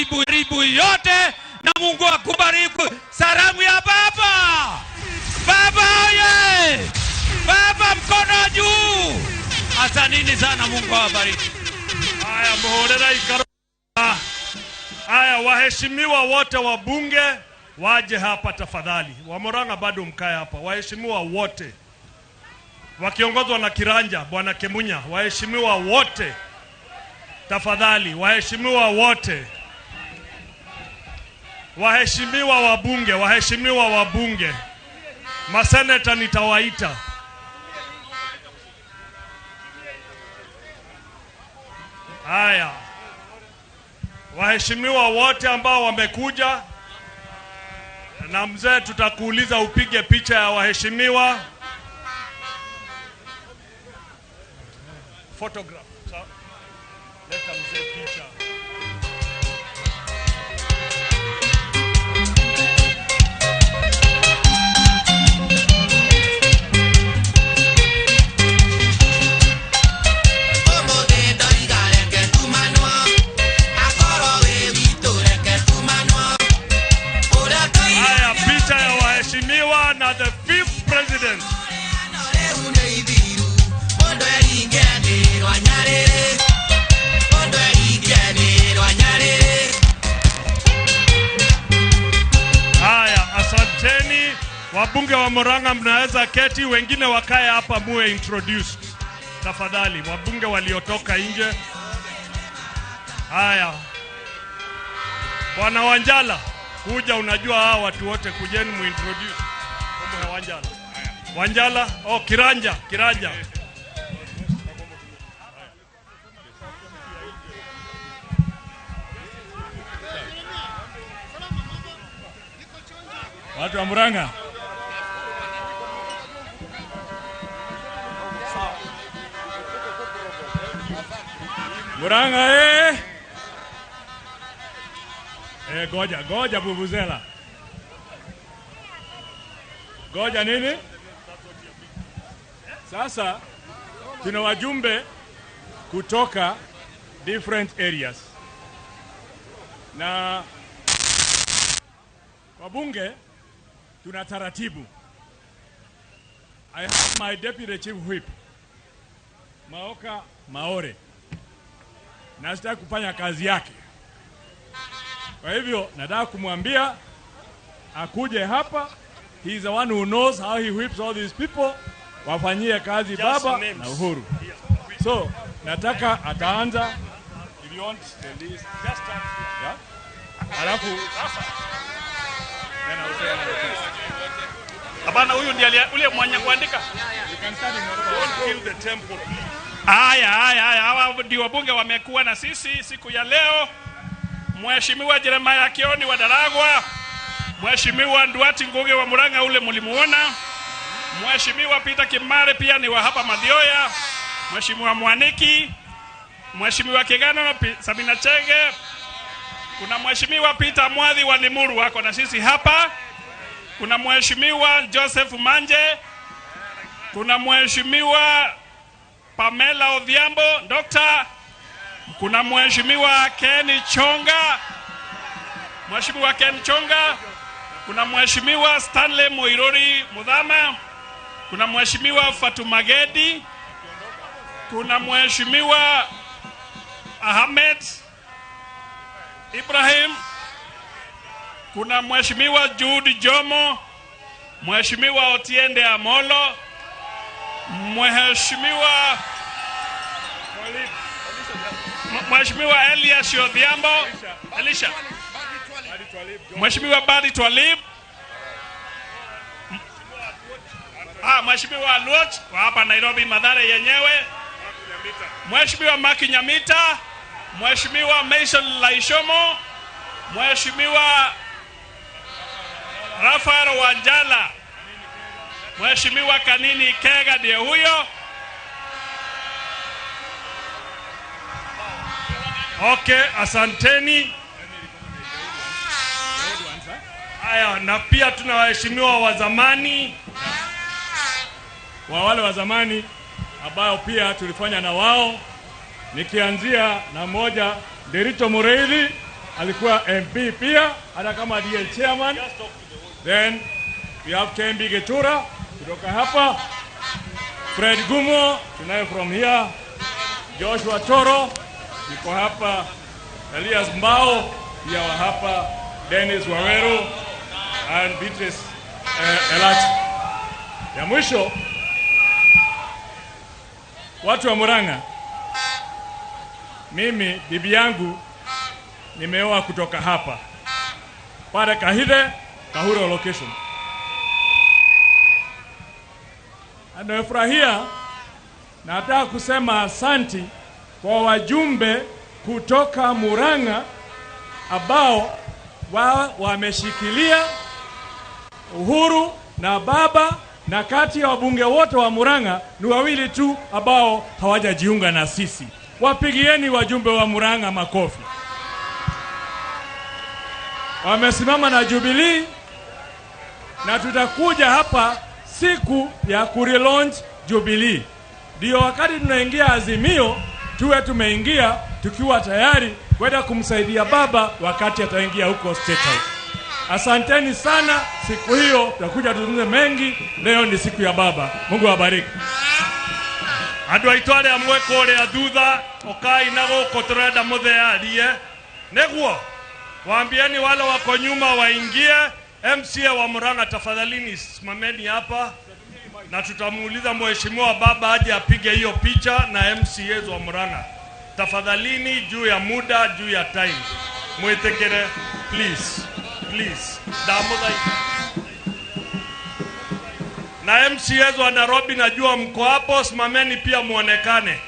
Karibu karibu yote, na Mungu akubariki. Salamu ya baba. Baba oye! Baba mkono juu. Asanteni sana, Mungu awabariki. Haya, muhurira ikaro. Haya, waheshimiwa wote wa bunge waje hapa tafadhali. Wa Murang'a bado mkae hapa. Waheshimiwa wote wakiongozwa na Kiranja Bwana Kemunya, waheshimiwa wote tafadhali, waheshimiwa wote, waheshimiwa wabunge, waheshimiwa wabunge, maseneta nitawaita. Haya, waheshimiwa wote ambao wamekuja, na mzee, tutakuuliza upige picha ya waheshimiwa. Photograph. Sawa. Leta mzee picha. Haya, picha ya waheshimiwa na the fifth president. Haya, asanteni wabunge wa Murang'a, mnaweza keti, wengine wakae hapa muwe introduced tafadhali, wabunge waliotoka nje. Haya, Bwana Wanjala, kuja, unajua hawa watu wote, kujeni muintroduce. Bwana Wanjala, Wanjala, oh, Kiranja, Kiranja. Watu wa Murang'a. Murang'a eh. Eh, goja, goja vuvuzela. Goja nini? Sasa tuna wajumbe kutoka different areas. Na wabunge tuna taratibu. I have my deputy chief whip Maoka Maore, na sitaki kufanya kazi yake. Kwa hivyo nataka kumwambia akuje hapa. He is the one who knows how he whips all these people, wafanyie kazi Just baba names. Na Uhuru. So nataka ataanza, if you want the list. Just start here. Yeah? Alafu then I will say another thing. Hapana, huyu ndiye ule mwenye kuandika. You can start in order. Don't kill the tempo, please. Haya, haya, haya, hawa ndio wabunge wamekuwa na sisi siku ya leo. Mheshimiwa Jeremiah Kioni wa Daragwa, Mheshimiwa Nduati Ngugi wa Murang'a ule mlimuona, Mheshimiwa Peter Kimare pia ni wa hapa Mathioya, Mheshimiwa Mwaniki, Mheshimiwa Kigano Sabina Chege, kuna Mheshimiwa Peter Mwathi wa Limuru wako na sisi hapa, kuna Mheshimiwa Joseph Manje, kuna Mheshimiwa Pamela Odhiambo, Doctor, kuna Mheshimiwa Ken Chonga, Mheshimiwa Ken Chonga, kuna Mheshimiwa Stanley Moirori Muthama, kuna Mheshimiwa Fatuma Gedi, kuna Mheshimiwa Ahmed Ibrahim, kuna Mheshimiwa Jude Jomo, Mheshimiwa Otiende Amolo, Mheshimiwa Elias Odhiambo, Elisha, Mheshimiwa Badi Twalib, Mheshimiwa Aluoch wa hapa Nairobi Mathare yenyewe, Mheshimiwa Maki Nyamita, Mheshimiwa Mason Laishomo, Mheshimiwa Rafael Wanjala, Mheshimiwa Kanini Kega ndiye huyo. Okay, asanteni. Haya, na pia tuna waheshimiwa wa zamani. Wa wale wa zamani ambao pia tulifanya na wao, nikianzia na moja Nderitu Mureithi. alikuwa MP pia hata kama ndiye chairman. Then we have Kembi Getura kutoka hapa, Fred Gumo tunaye from here, Joshua Toro yuko hapa, Elias Mbao pia wa hapa, Dennis Waweru and Beatrice Elachi. Ya mwisho, watu wa Murang'a, mimi bibi yangu nimeoa kutoka hapa pale Kahithe Kahuro location. Nimefurahia na nataka kusema asanti kwa wajumbe kutoka Murang'a ambao wameshikilia Uhuru na baba, na kati ya wabunge wote wa Murang'a ni wawili tu ambao hawajajiunga na sisi. Wapigieni wajumbe wa Murang'a makofi. Wamesimama na Jubilee, na tutakuja hapa siku ya kurelaunch Jubilee. Ndio wakati tunaingia Azimio, tuwe tumeingia tukiwa tayari kwenda kumsaidia baba wakati ataingia huko State House. Asanteni sana, siku hiyo tutakuja tuzungumze mengi. Leo ni siku ya baba. Mungu awabariki. Andũ aitũ arĩa mwĩ kũrĩa thutha ũkai na gũkũ tũrenda mũthee arie nĩguo waambieni wale wako nyuma waingie. MCA wa Murang'a tafadhalini simameni hapa na tutamuuliza mheshimiwa baba aje apige hiyo picha na MCAs wa Murang'a. Tafadhalini, juu ya muda, juu ya time, mwitikire please, please. Ndamũthaitha. Na MCAs wa Nairobi najua mko hapo, simameni pia muonekane.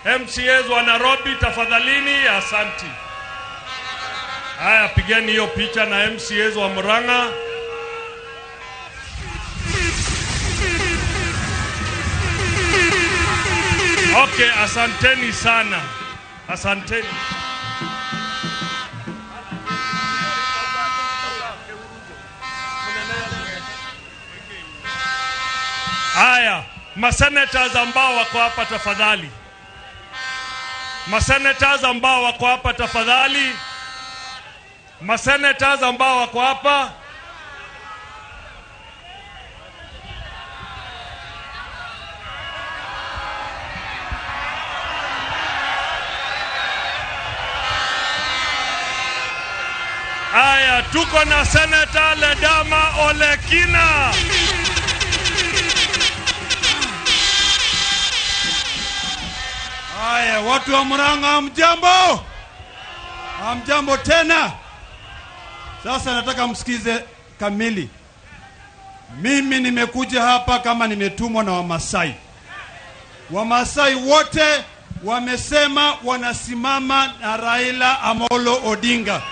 MCAs wa Nairobi tafadhalini, asanti. Haya, pigeni hiyo picha na MCAs wa Murang'a. Okay, asanteni sana. Asanteni. Haya, masenators ambao wako hapa tafadhali. Masenators ambao wako hapa tafadhali. Masenators ambao wako hapa. Haya, tuko na Senator Ledama Olekina. Haya, watu wa Murang'a hamjambo? Hamjambo tena. Sasa nataka msikize kamili. Mimi nimekuja hapa kama nimetumwa na Wamasai. Wamasai wote wamesema wanasimama na Raila Amolo Odinga.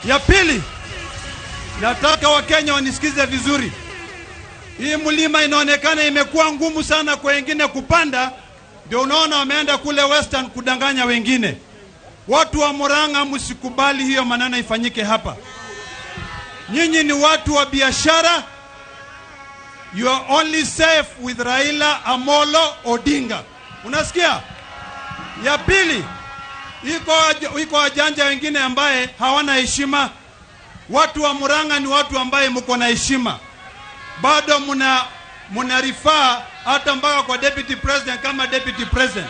Ya pili, nataka Wakenya wanisikize vizuri. Hii mlima inaonekana imekuwa ngumu sana kwa wengine kupanda, ndio unaona wameenda kule Western kudanganya wengine. Watu wa Murang'a msikubali hiyo maneno ifanyike hapa. Nyinyi ni watu wa biashara. You are only safe with Raila Amolo Odinga. Unasikia? Ya pili, iko wajanja wengine ambaye hawana heshima. Watu wa Murang'a ni watu ambaye mko na heshima. Bado mna rifaa hata mpaka kwa deputy president kama deputy president.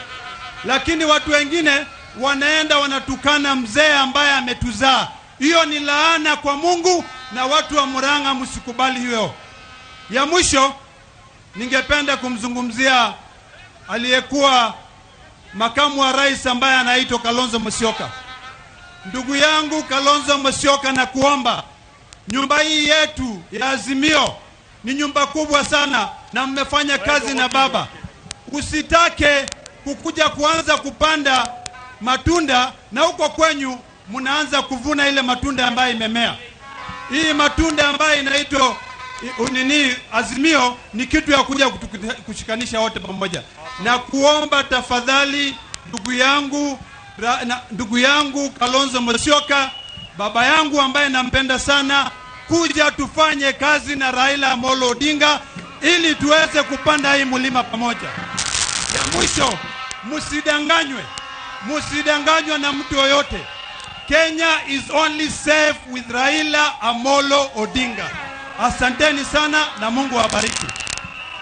Lakini watu wengine wanaenda wanatukana mzee ambaye ametuzaa. Hiyo ni laana kwa Mungu, na watu wa Murang'a msikubali hiyo. Ya mwisho, ningependa kumzungumzia aliyekuwa makamu wa rais ambaye anaitwa Kalonzo Musyoka. Ndugu yangu Kalonzo Musyoka, na kuomba, nyumba hii yetu ya Azimio ni nyumba kubwa sana na mmefanya kazi na baba. Usitake kukuja kuanza kupanda matunda na huko kwenyu mnaanza kuvuna ile matunda ambayo imemea. Hii matunda ambayo inaitwa nini Azimio ni kitu ya kuja kushikanisha wote pamoja. Na kuomba tafadhali ndugu yangu Kalonzo Musyoka, baba yangu ambaye nampenda sana, kuja tufanye kazi na Raila Amolo Odinga ili tuweze kupanda hii mlima pamoja. Ya mwisho, msidanganywe. Msidanganywe na mtu yoyote. Kenya is only safe with Raila Amolo Odinga. Asanteni sana na Mungu awabariki.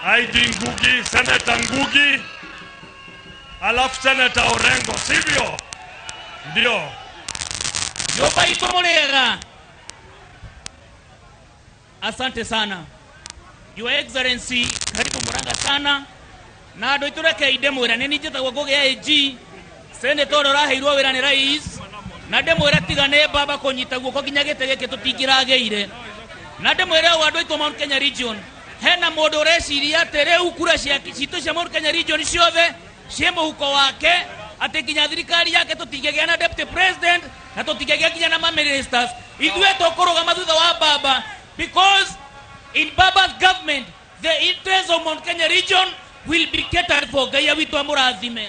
ID Ngugi, Senator Ngugi, alafu Senator Orengo, sivyo? Ndio. Yoba Itomolera. Asante sana. Your Excellency, karibu Murang'a sana. Na andũ aitũ reke ndĩmwĩre nĩ niĩ njĩtagwo Ngũgĩ AG, senator ũrĩa ũraheirwo wĩra nĩ rais, na ndĩmwĩre tiga nĩ baba kũnyita guoko nginya gĩtĩ gĩkĩ tũtingĩragĩire. Na ndĩmwĩre ũũ andũ aitũ Mount Kenya Region, hena mũndũ ũreciria atĩ rĩu kura citũ cia Mount Kenya Region ciothe ciĩ mũhuko wake, atĩ nginya thirikari yake tũtingĩgĩa na deputy president na tũtingĩgĩa nginya na ma-ministers. Ithuĩ tũkũrũgama thutha wa baba, because in baba's government the interests of Mount Kenya Region will be catered for. Ngai witũ amũrathime.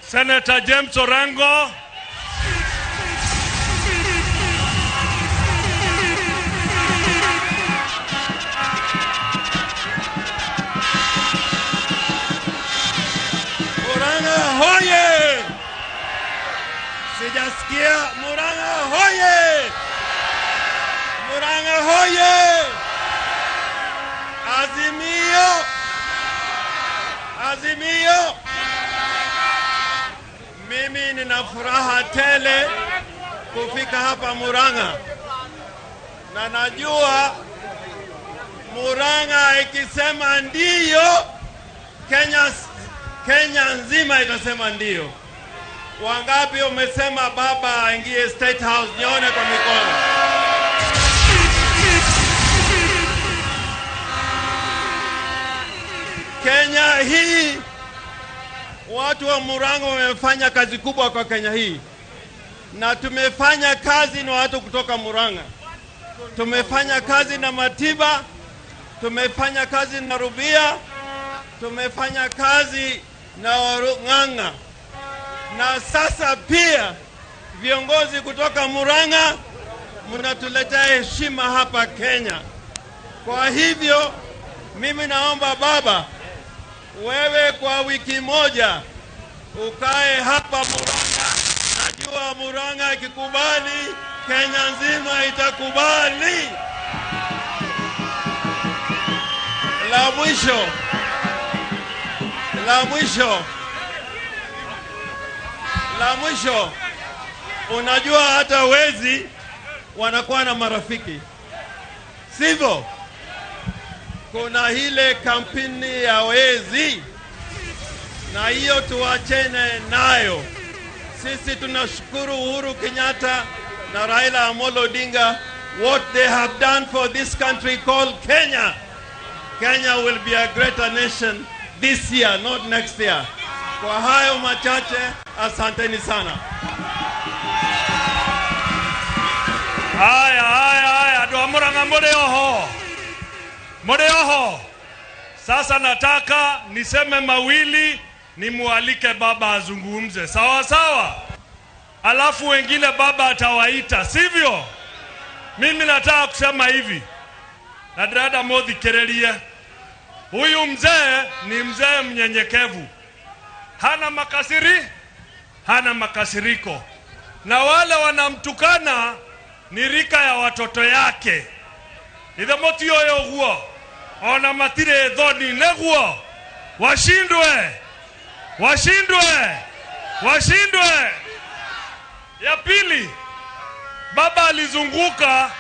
Senator James Orengo. Murang'a hoye! Sijasikia. Murang'a hoye! Murang'a hoye! Azimio! Azimio! Mimi nina furaha tele kufika hapa Murang'a, na najua Murang'a ikisema ndiyo, Kenya nzima itasema ndiyo. Wangapi umesema baba aingie State House? Nione kwa mikono. Kenya hii, watu wa Murang'a wamefanya kazi kubwa kwa Kenya hii, na tumefanya kazi na watu kutoka Murang'a, tumefanya kazi na Matiba, tumefanya kazi na Rubia, tumefanya kazi na Ng'ang'a, na sasa pia viongozi kutoka Murang'a mnatuletea heshima hapa Kenya. Kwa hivyo mimi naomba baba, wewe kwa wiki moja ukae hapa Murang'a. Najua Murang'a ikikubali, Kenya nzima itakubali. La mwisho, la mwisho, la mwisho, unajua hata wezi wanakuwa na marafiki, sivyo? Kuna ile kampeni ya wezi, na hiyo tuachene nayo. Sisi tunashukuru Uhuru Kenyatta na Raila Amolo Odinga, what they have done for this country called Kenya. Kenya will be a greater nation this year, not next year. Kwa hayo machache, asanteni sana. Haya, haya, haya, andũ a Murang'a mũrĩ oho, mũrĩ oho. Sasa nataka niseme mawili, nimualike baba azungumze, sawa sawa, alafu wengine baba atawaita, sivyo? Mimi nataka kusema hivi, na ndĩrenda mũthikĩrĩrie. Huyu mzee ni mzee mnyenyekevu, hana makasiri, hana makasiriko, na wale wanamtukana ni rika ya watoto yake. Ithe mũtiũĩ ũguo, ona matirĩ thoni, nĩguo washindwe, washindwe, washindwe. Ya pili, baba alizunguka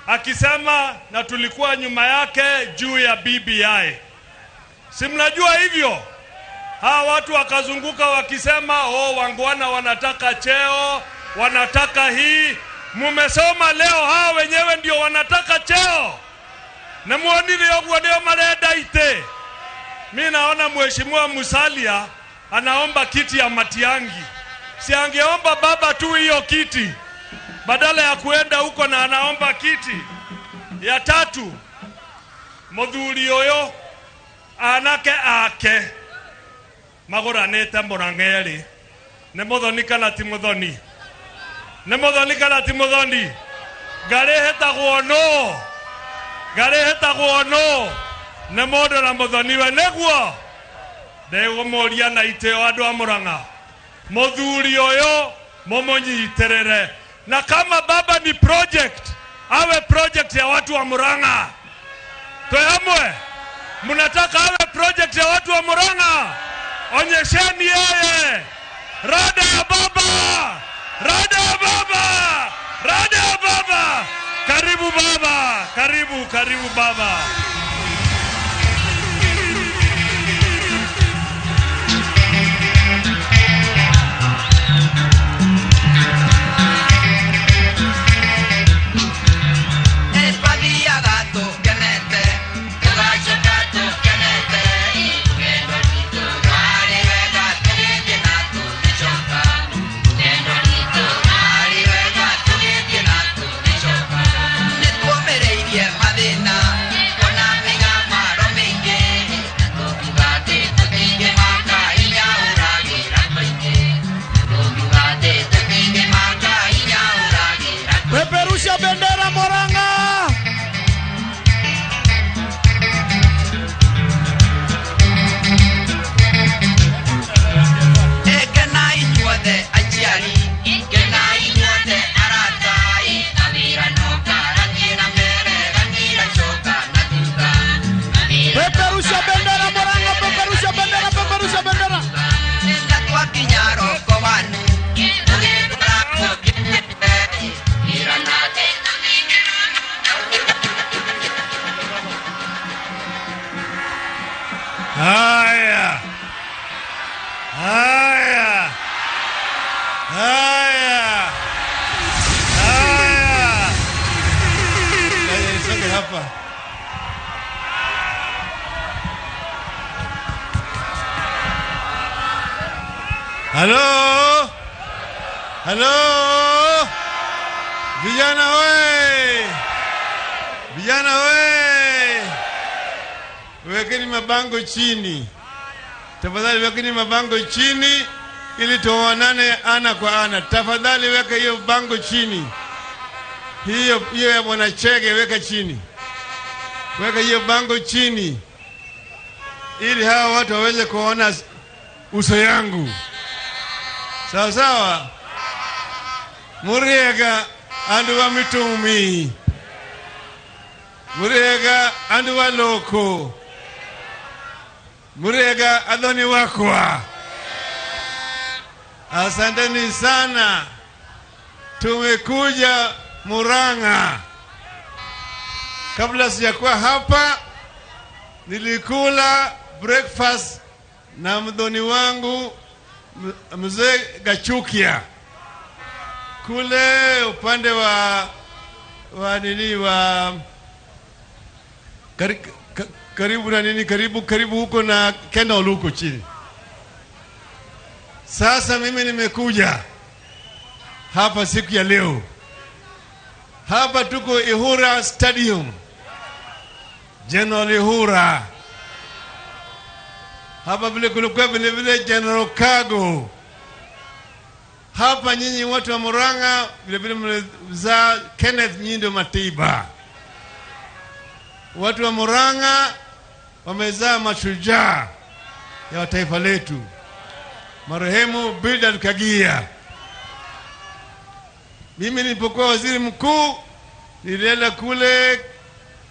akisema, na tulikuwa nyuma yake juu ya BBI. Si mnajua hivyo? Hawa watu wakazunguka wakisema, oh, wangwana wanataka cheo, wanataka hii. Mumesoma leo hawa wenyewe ndio wanataka cheo. Na muonire ũguo ndio marenda ite. Mi naona Mheshimiwa Musalia anaomba kiti ya Matiang'i. Si angeomba baba tu hiyo kiti badala ya kuenda huko, na anaomba kiti. Ya tatu, muthuri uyu anake ake maguranite Murang'a eri. Nĩ muthoni kana ti muthoni? Nĩ muthoni kana ti muthoni? Ngarĩ ĩhĩtagwo nũ? Ngarĩ ĩhĩtagwo nũ? Nĩ mũndũ na muthoniwe, nĩguo? Ndĩgũmũria na itĩo andũ a Murang'a, mũthuri ũyũ Momonyi Terere. Na kama baba ni project, awe project ya watu wa Murang'a. Toyamwe, mnataka awe project ya watu wa Murang'a? Onyesheni yeye. Rada ya baba, rada ya baba, rada ya baba. Karibu baba, karibu, karibu baba. Peperusha bendera Murang'a. Peperusha bendera Murang'a, peperusha bendera, peperusha bendera. Haya, haya, haya, haya. Haya, nisonge hapa. Halo, halo, vijana we, vijana we, wekeni mabango chini tafadhali, wekeni mabango chini ili tuonane ana kwa ana. Tafadhali weka hiyo bango chini, hiyo hiyo ya bwana Chege weka chini, weka hiyo bango chini ili hawa watu waweze kuona uso yangu. Sawa sawa. Muriega andu wa mitumi, Muriega andu wa loko, Muriega adhoni wakwa. Asanteni sana, tumekuja Murang'a. Kabla sijakuwa hapa, nilikula breakfast na mdhoni wangu mzee Gachukia kule upande wa nini wa karibu na nini karibu karibu huko na Kendall huko chini. Sasa mimi nimekuja hapa siku ya leo. Hapa tuko Ihura Stadium. General Ihura. Hapa vile kulikuwa vile vile General Kago. Hapa nyinyi watu wa Murang'a vile vile mlizaa Kenneth Nyindo Matiba. Watu wa Murang'a wamezaa mashujaa ya taifa letu, marehemu Bildad Kagia. Mimi nilipokuwa waziri mkuu nilienda kule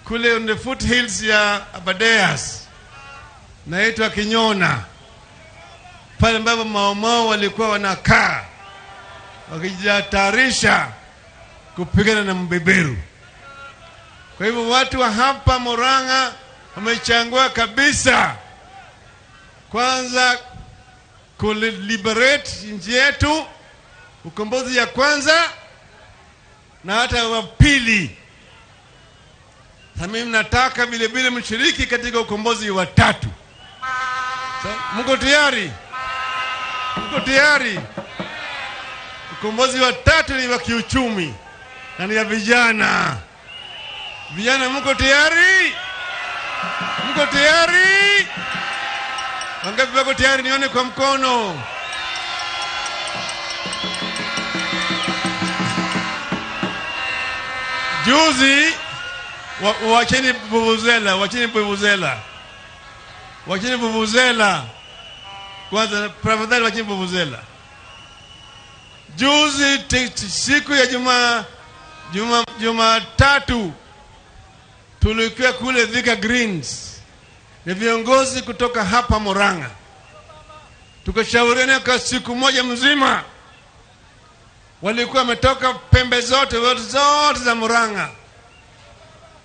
kule on the foothills ya Aberdares, naitwa Kinyona, pale ambapo Maumau walikuwa wanakaa wakijitayarisha kupigana na mbeberu. Kwa hivyo watu wa hapa Murang'a wamechangua kabisa, kwanza kuliberate nchi yetu, ukombozi ya kwanza na hata wa pili. Na mimi nataka vile vile mshiriki katika ukombozi wa tatu. Mko tayari? Mko tayari? Ukombozi wa tatu ni wa kiuchumi na ni ya vijana. Vijana, mko tayari? Mko tayari? Wangapi wako tayari? Nione kwa mkono. Juzi wacheni vuvuzela, wacheni vuvuzela, wacheni vuvuzela kwanza, tafadhali wacheni vuvuzela. Juzi siku ya Jumatatu tulikuwa kule Thika Greens ni viongozi kutoka hapa Murang'a, tukashauriana kwa siku moja mzima. Walikuwa wametoka pembe zote zote za Murang'a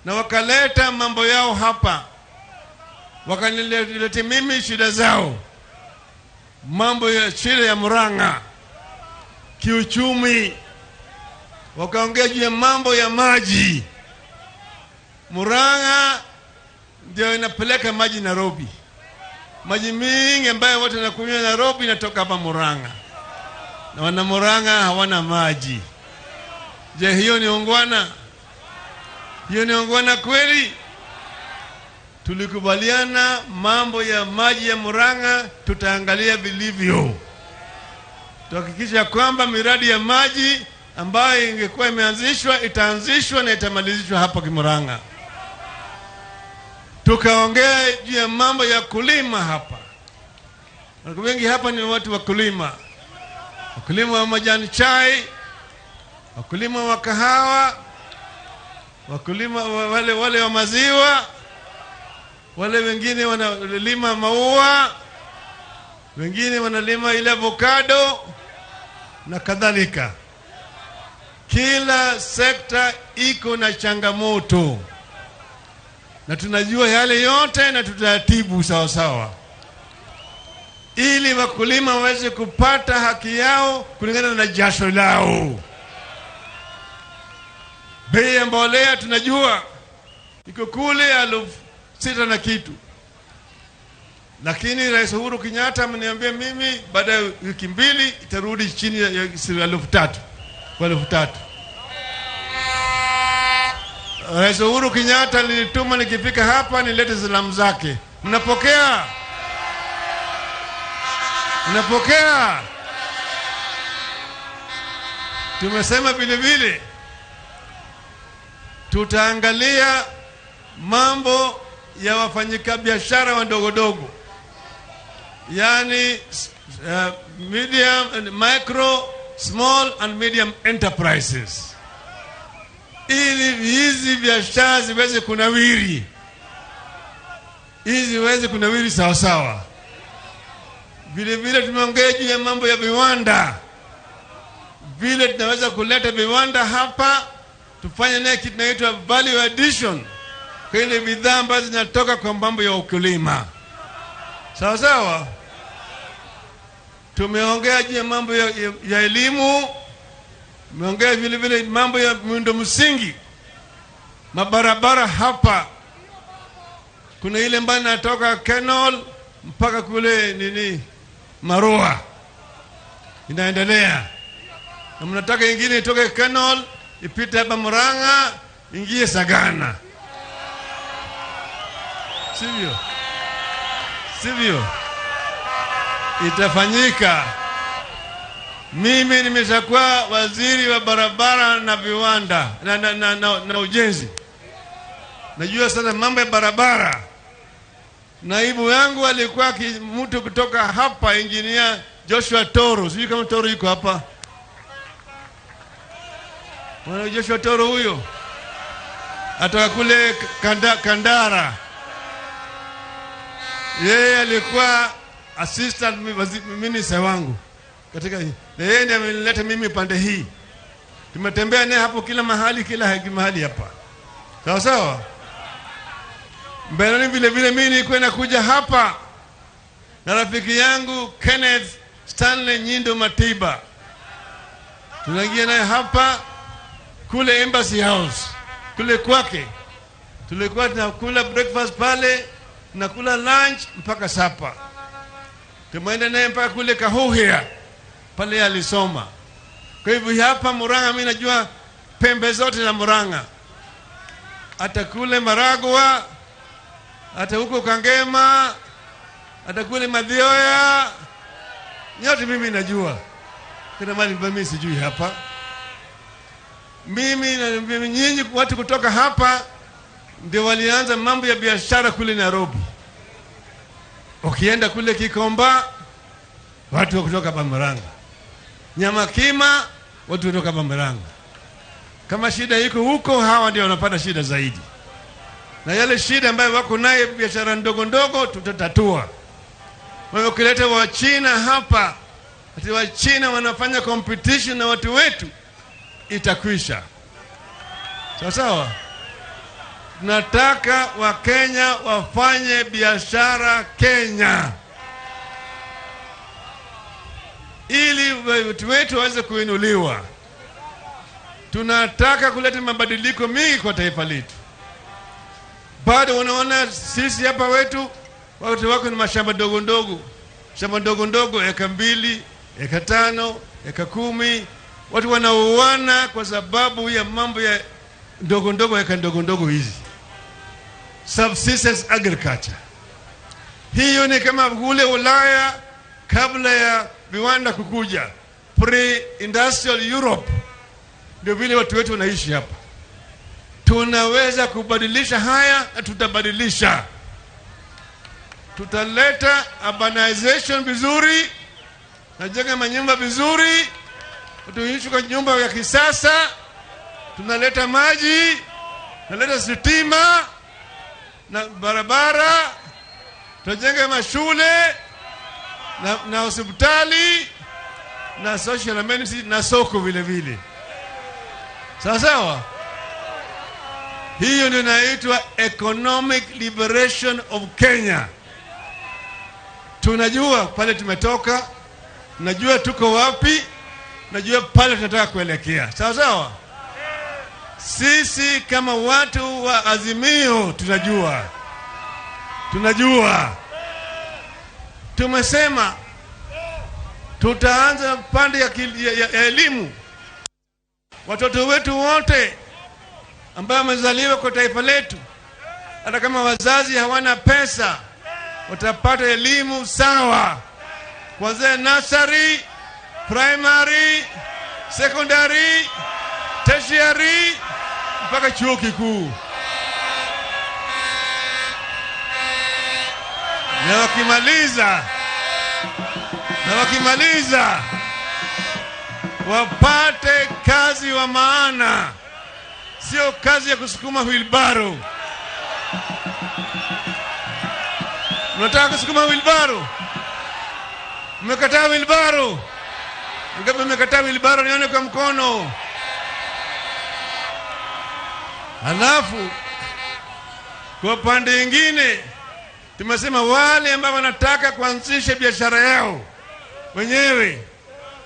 na wakaleta mambo yao hapa, wakaniletea mimi shida zao, mambo ya shida ya Murang'a kiuchumi, wakaongea juu ya mambo ya maji. Murang'a ndio inapeleka maji Nairobi. Maji mingi ambayo watu wanakunywa Nairobi inatoka hapa Murang'a, na wana Murang'a hawana maji. Je, hiyo ni ungwana? Hiyo ni ungwana kweli? Tulikubaliana mambo ya maji ya Murang'a tutaangalia vilivyo, tuhakikisha kwamba miradi ya maji ambayo ingekuwa imeanzishwa itaanzishwa na itamalizishwa hapa Murang'a. Tukaongea juu ya mambo ya kulima hapa. Watu wengi hapa ni watu wakulima, wakulima wa majani chai, wakulima wa kahawa, wakulima wale wa maziwa, wale wengine wanalima maua, wengine wanalima ile avocado na kadhalika. Kila sekta iko na changamoto, na tunajua yale yote na tutayatibu sawa sawa, ili wakulima waweze kupata haki yao kulingana na jasho lao. Bei ya mbolea tunajua iko kule 6,000 na kitu, lakini Rais Uhuru Kenyatta ameniambia mimi baada ya wiki 2 itarudi chini ya 3,000 kwa 3,000. Rais Uhuru Kenyatta alinituma nikifika hapa nilete salamu zake. Mnapokea? Mnapokea? Tumesema vile vile tutaangalia mambo ya wafanyikabiashara wadogo dogo, yani medium and micro, small and medium enterprises, ili hizi biashara ziweze kunawiri, hizi ziweze kunawiri sawa sawa. Vile vile tumeongea juu ya mambo ya viwanda, vile tunaweza kuleta viwanda hapa, tufanye naye kitu kinaitwa value addition kwa ile bidhaa ambazo zinatoka kwa mambo ya ukulima. Sawa sawa. Tumeongea juu ya mambo ya elimu, tumeongea vile vile mambo ya miundo msingi, mabarabara hapa. Kuna ile ambayo inatoka Kenol mpaka kule nini Marua, inaendelea. Na mnataka ingine itoke Kenol ipite hapa Murang'a ingie Sagana, sivyo? Sivyo? Itafanyika. Mimi nimeshakuwa waziri wa barabara na viwanda na ujenzi. Najua sana mambo ya barabara. Naibu yangu alikuwa mtu kutoka hapa, engineer Joshua Toro. Sijui kama Toro yuko hapa. Mwana Joshua Toro huyo atoka kule Kandara. Yeye alikuwa assistant minister wangu katika, na yeye ndiye amenileta mimi pande hii. Tumetembea naye hapo kila mahali, kila mahali hapa. Sawa sawa. Mbeleni vile vile mimi nilikuwa nakuja hapa na rafiki yangu Kenneth Stanley Nyindo Matiba. Tunaingia naye hapa kule Embassy House, kule kwake. Tulikuwa tunakula breakfast pale, tunakula lunch mpaka sapa. Tumeenda naye mpaka kule Kahuhia, pale alisoma. Kwa hivyo hapa Murang'a mimi najua pembe zote za Murang'a, hata kule Maragua, hata huko Kangema, hata kule Mathioya, nyote mimi najua. Kuna mali mimi sijui hapa. Mimi na nyinyi watu kutoka hapa ndio walianza mambo ya biashara kule Nairobi. Ukienda kule Kikomba, watu wa kutoka hapa Murang'a. Nyamakima, watu kutoka hapa Murang'a. Kama shida iko huko, hawa ndio wanapata shida zaidi. Na yale shida ambayo wako naye biashara ndogo ndogo tutatatua. Wewe ukileta wa China hapa, ati wa China wanafanya competition na watu wetu, itakwisha. Sawa sawa. Tunataka Wakenya wafanye biashara Kenya, ili watu wetu waweze kuinuliwa. Tunataka kuleta mabadiliko mingi kwa taifa letu. Bado unaona sisi hapa wetu watu wako ni mashamba ndogo ndogo, shamba ndogo ndogo, eka 2, eka 5, eka 10. Watu wanauana kwa sababu ya mambo ya ndogo ndogo, eka ndogo ndogo hizi. Subsistence agriculture. Hiyo ni kama kule Ulaya kabla ya viwanda kukuja, pre-industrial Europe. Ndio vile watu wetu wanaishi hapa. Tunaweza kubadilisha haya na tutabadilisha. Tutaleta urbanization vizuri, tunajenga manyumba vizuri, tuishi kwa nyumba ya kisasa, tunaleta maji, tunaleta sitima na barabara, tunajenga mashule na hospitali na social amenities na soko vile vile. Sawa sawa? Hiyo ndio inaitwa economic liberation of Kenya. Tunajua pale tumetoka, tunajua tuko wapi, tunajua pale tunataka kuelekea. Sawa sawa? Sisi kama watu wa Azimio tunajua. Tunajua. Tumesema tutaanza pande ya elimu. Watoto wetu wote ambao wamezaliwa kwa taifa letu, hata kama wazazi hawana pesa, watapata elimu sawa, kuanzia nursery, primary, secondary, tertiary mpaka chuo kikuu. Na wakimaliza wapate kazi wa maana, sio kazi ya kusukuma wheelbarrow. Unataka kusukuma wheelbarrow? Mmekataa wheelbarrow? Ngapi mmekataa wheelbarrow? Nione kwa mkono. Halafu kwa pande nyingine tumesema wale ambao wanataka kuanzisha biashara yao wenyewe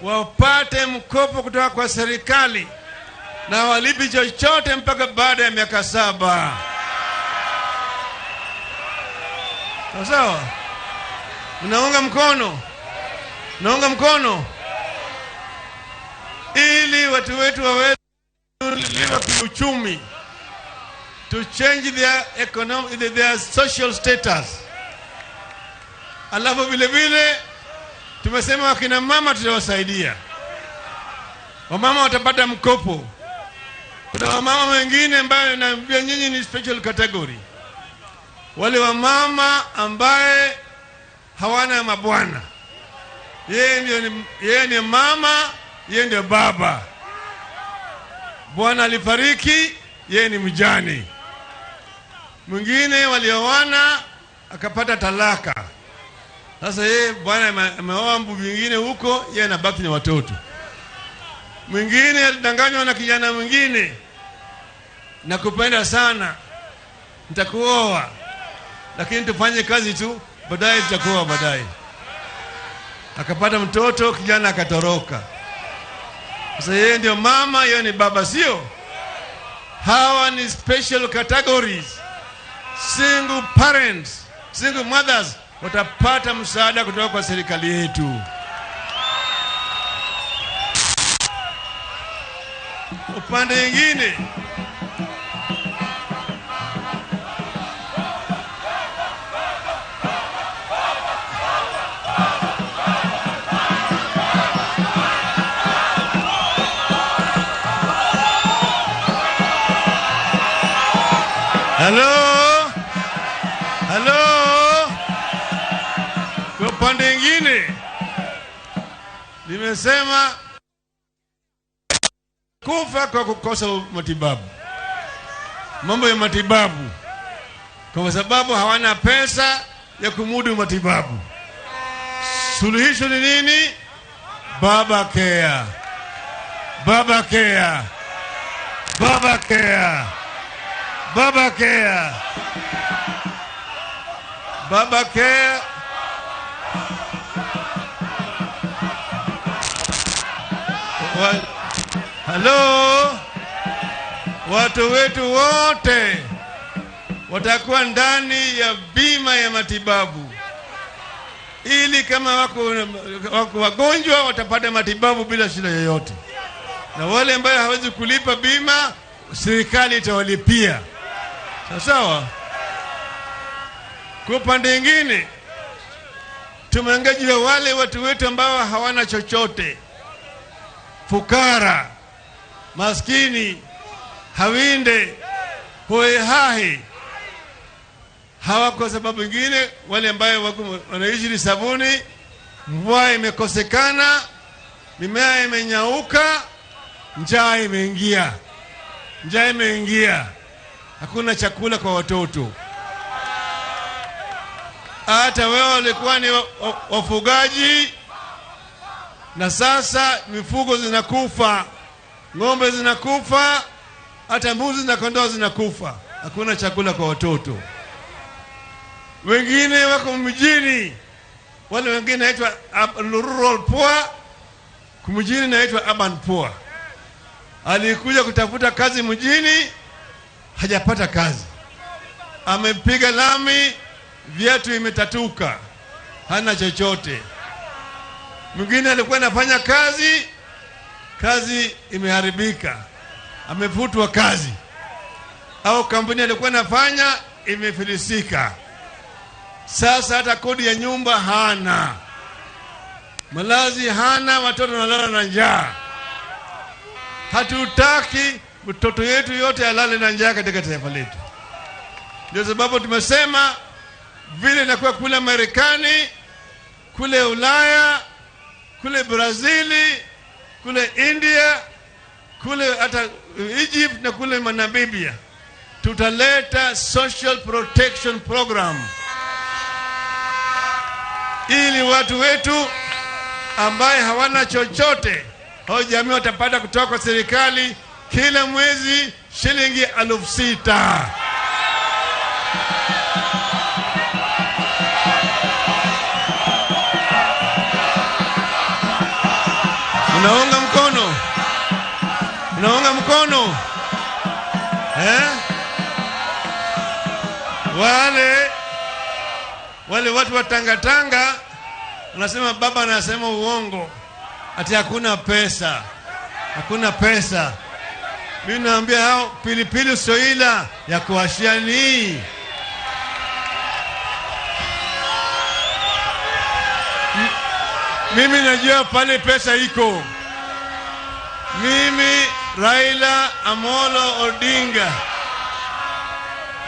wapate mkopo kutoka kwa serikali na walipi chochote mpaka baada ya miaka 7. Sawa? Unaunga mkono? Unaunga mkono? Ili watu wetu waweze kuliwa kiuchumi, to change their economic, their social status. Alafu vile vile tumesema wakina mama tutawasaidia. Wamama watapata mkopo. Kuna wamama wengine ambao naambia nyinyi ni special category. Wale wamama ambaye hawana mabwana. Yeye ni mama, yeye ndio baba. Bwana alifariki, yeye ni mjane. Mwingine walioana akapata talaka. Sasa yeye bwana ameoa mbu mwingine huko, yeye anabaki na watoto. Mwingine alidanganywa na kijana mwingine, nakupenda sana, nitakuoa, lakini tufanye kazi tu, baadaye tutakuoa baadaye. Akapata mtoto, kijana akatoroka. Sasa yeye ndio mama, yeye ni baba, sio? Hawa ni special categories. Single parents, single mothers watapata msaada kutoka kwa serikali yetu. Upande mwingine, hello, hello. Kwa upande mwingine nimesema Kufa kwa kukosa matibabu, mambo ya matibabu, kwa sababu hawana pesa ya kumudu matibabu. Suluhisho ni nini? Baba Care, Baba Care, Baba Care, Baba Care, Baba Care. Halo, watu wetu wote watakuwa ndani ya bima ya matibabu, ili kama wako wagonjwa watapata matibabu bila shida yoyote, na wale ambao hawezi kulipa bima, serikali itawalipia. Sawa sawa. Kwa upande mwingine, tumeangalia wale watu wetu ambao hawana chochote, fukara, maskini, hawinde, hoehahe, hawa kwa sababu nyingine, wale ambao wako wanaishi ni sabuni, mvua imekosekana, mimea imenyauka, njaa imeingia, njaa imeingia, hakuna chakula kwa watoto. Hata wewe walikuwa ni wafugaji, na sasa mifugo zinakufa, ng'ombe zinakufa, hata mbuzi na kondoo zinakufa, hakuna chakula kwa watoto. Wengine wako mjini, wale wengine naitwa rural poor, mjini naitwa urban poor. Alikuja kutafuta kazi mjini, hajapata kazi, amepiga lami, viatu imetatuka, hana chochote. Mwingine alikuwa anafanya kazi, kazi imeharibika, amefutwa kazi, au kampuni alikuwa anafanya imefilisika. Sasa hata kodi ya nyumba hana, malazi hana, watoto wanalala na njaa. Hatutaki mtoto yetu yote alale na njaa katika taifa letu. Ndio sababu tumesema vile inakuwa kule Marekani, kule Ulaya, kule Brazili, kule India, kule hata Egypt na kule Namibia, tutaleta social protection program ili watu wetu ambaye hawana chochote, hao jamii watapata kutoka kwa serikali kila mwezi shilingi 6,000. Unaunga mkono? Unaunga mkono? Wale watu wa Tanga wanasema baba anasema uongo, ati hakuna pesa, hakuna pesa. Mimi naambia hao, pilipili usioila ya kuashia ni. Mimi najua pale pesa iko. Mimi Raila Amolo Odinga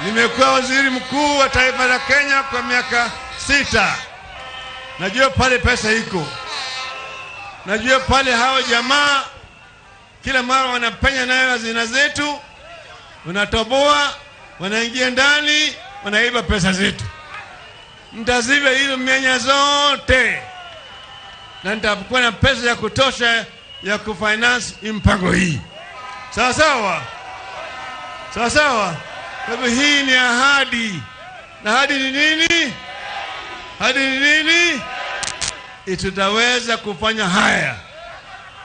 nimekuwa waziri mkuu wa taifa la Kenya kwa miaka 6. Najua pale pesa iko. Najua pale hao jamaa kila mara wanapenya nayo hazina zetu, wanatoboa, wanaingia ndani, wanaiba pesa zetu. Nitaziba hizo mianya zote, na nitakuwa na pesa ya kutosha ya kufinance mpango hii. Sawa sawa? Sawa sawa? Kwa hivyo hii ni ahadi. Na ahadi ni nini? Ahadi ni nini? Tutaweza kufanya haya.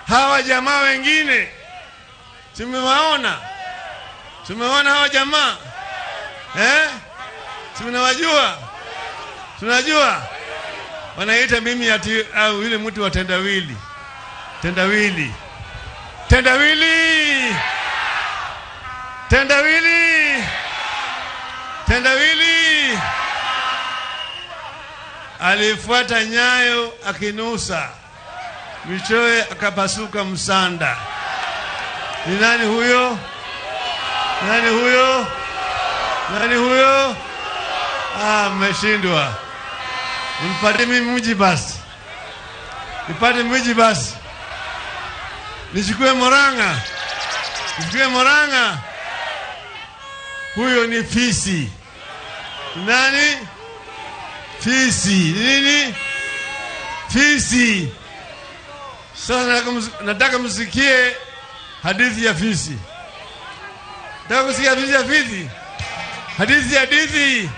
Hawa jamaa wengine tumewaona. Tumewaona hawa jamaa. Tunawajua. Tunajua. Wanaita mimi ati au yule mtu wa tendawili. Tendawili. Tendawili. Tendawili. Tendawili. Alifuata nyayo akinusa, mwishowe akapasuka msanda. Ni nani huyo? Nani huyo? Nani huyo? Mmeshindwa. Nipate mimi mji basi. Nipate mji basi. Nichukue Murang'a. Msikie Murang'a. Huyo ni fisi. Nani? Fisi. Nini? Fisi. Sasa nataka msikie hadithi ya fisi. Nataka kusikia hadithi ya fisi. Hadithi hadithi.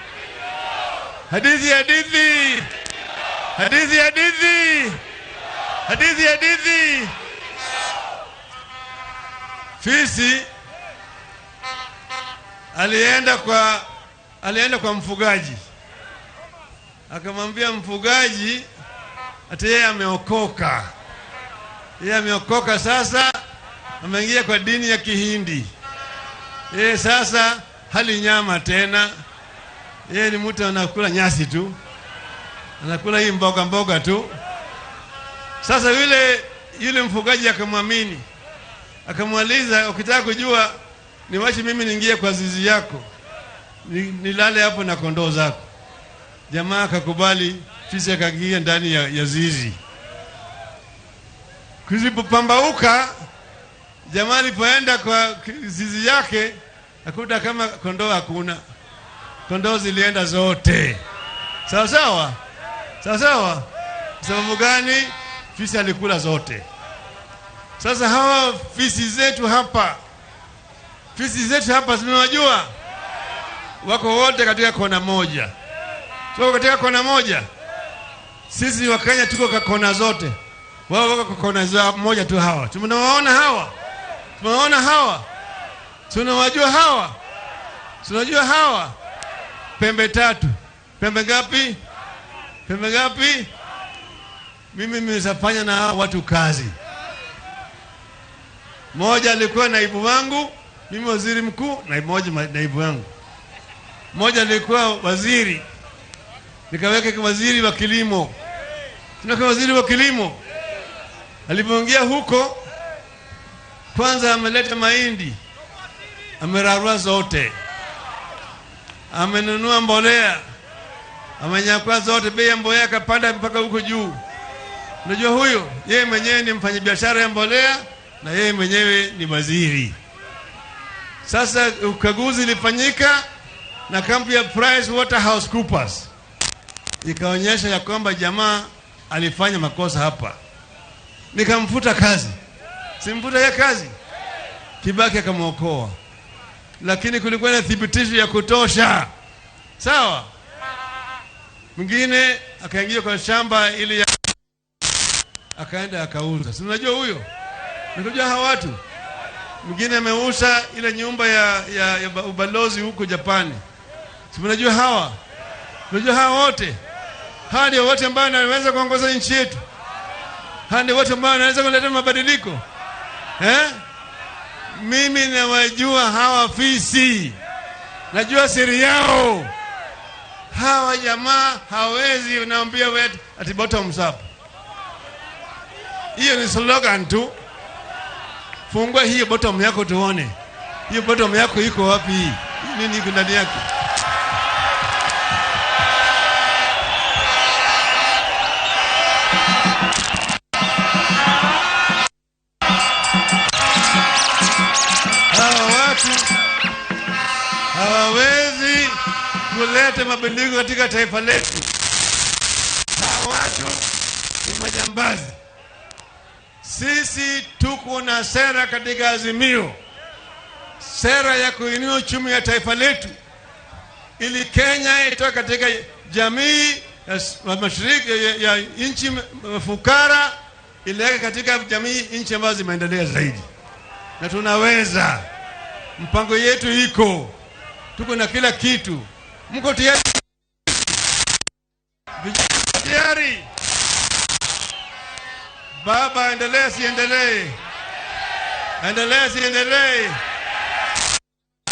Hadithi hadithi. Hadithi hadithi. Hadithi hadithi. Fisi alienda kwa mfugaji. Akamwambia mfugaji ati yeye ameokoka. Yeye ameokoka sasa, ameingia kwa dini ya Kihindi. Yeye sasa hali nyama tena. Yeye ni mtu anakula nyasi tu. Anakula hii mboga mboga tu. Sasa yule mfugaji akamwamini. Akamuuliza, ukitaka kujua niwache mimi niingie kwa zizi yako, nilale hapo na kondoo zako. Jamaa akakubali, fisi akaingia ndani ya zizi. Kuzipopambauka, jamaa alipoenda kwa zizi yake, akuta kama kondoo hakuna. Kondoo zilienda zote. Sawa sawa? Sawa sawa? Sababu gani? Fisi alikula zote. Sasa hawa fisi zetu hapa, tumewajua, wako wote katika kona moja. Tuko katika kona moja. Sisi wa Kenya tuko kwa kona zote. Wao wako kwa kona moja tu hawa. Tunawaona hawa. Tunawaona hawa. Tunawajua hawa. Tunajua hawa. Pembe tatu. Pembe ngapi? Pembe ngapi? Mimi nimefanya na hawa watu kazi. Mmoja alikuwa naibu wangu, mimi waziri mkuu, na mmoja naibu wangu. Mmoja alikuwa waziri. Nikaweka waziri wa kilimo. Tunaweka waziri wa kilimo. Alipoingia huko, kwanza ameleta mahindi. Amerarua zote. Amenunua mbolea. Amenyakua zote, bei ya mbolea kapanda mpaka huko juu. Unajua huyo, yeye mwenyewe ni mfanyabiashara ya mbolea na yeye mwenyewe ni waziri. Sasa ukaguzi ilifanyika na kampuni ya PricewaterhouseCoopers ikaonyesha ya kwamba jamaa alifanya makosa hapa. Nikamfuta kazi. Simfuta ya kazi. Kibaki akamuokoa. Lakini kulikuwa na thibitisho ya kutosha. Sawa? Mwingine akaingia kwa shamba ili akaenda akauza. Si unajua huyo? Unajua hawa watu? Mwingine ameuza ile nyumba ya ubalozi huko Japani. Si unajua hawa? Unajua hawa wote? Hawa ndio wote ambao wanaweza kuongoza nchi yetu. Hawa ndio wote ambao wanaweza kuleta mabadiliko. Mimi nawajua hawa fisi. Najua siri yao. Hawa jamaa hawezi, unaambia wewe ati bottom up. Hiyo ni slogan tu. Fungua hiyo bottom yako tuone. Hiyo bottom yako iko wapi? Nini iko ndani yake? Hawa watu hawawezi kuleta mabadiliko katika taifa letu. Hawa watu ni majambazi. Sisi tuko na sera katika Azimio, sera ya kuinua uchumi ya taifa letu ili Kenya itoke katika jamii ya mashariki ya nchi fukara ileke katika jamii nchi ambazo zimeendelea zaidi. Na tunaweza. Mpango yetu iko. Tuko na kila kitu. Mko tayari? Tayari? Baba, endelee siendelee? Endelee siendelee?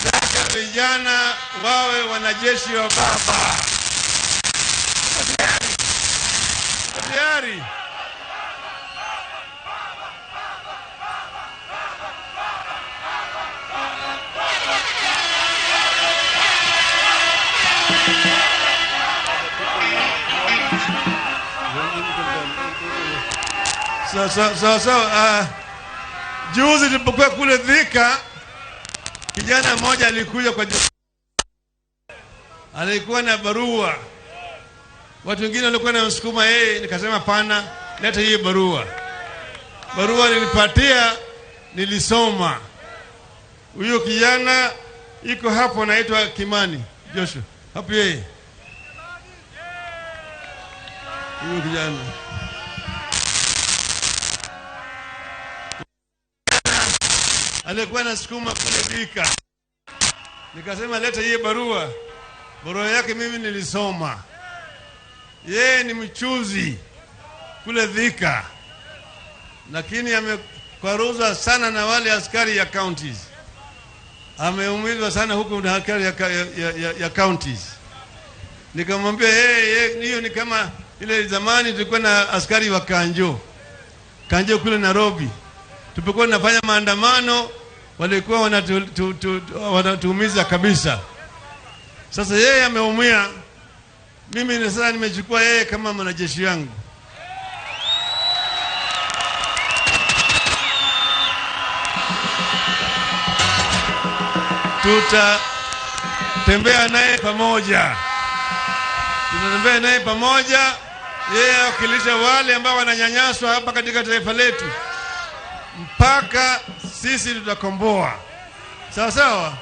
Nataka vijana wawe wanajeshi wa baba. Tayari? So, juzi tulipokuwa kule Thika, Kijana mmoja alikuja kwa, alikuwa na barua, watu wengine walikuwa wanamsukuma yeye, nikasema pana, leta hii barua. Barua nilipatia, nilisoma. Huyo kijana iko hapo, anaitwa Kimani Joshua, hapo yeye, huyo kijana alikuwa anasukuma kule Thika. Nikasema leta hii barua. Barua yake mimi nilisoma. Yeye ni mchuzi kule Thika, lakini amekwaruzwa sana na wale askari ya counties. Ameumizwa sana huku na askari ya counties. Nikamwambia yeye, hiyo ni kama ile zamani tulikuwa na askari wa Kanjo. Kanjo kule Nairobi. Tulipokuwa tunafanya maandamano walikuwa wanatuumiza kabisa. Sasa yeye ameumia, mimi sasa nimechukua yeye kama mwanajeshi wangu. Tutatembea naye pamoja. Tutatembea naye pamoja, yeye awakilisha wale ambao wananyanyaswa hapa katika taifa letu mpaka sisi tutakomboa. Sawa sawa?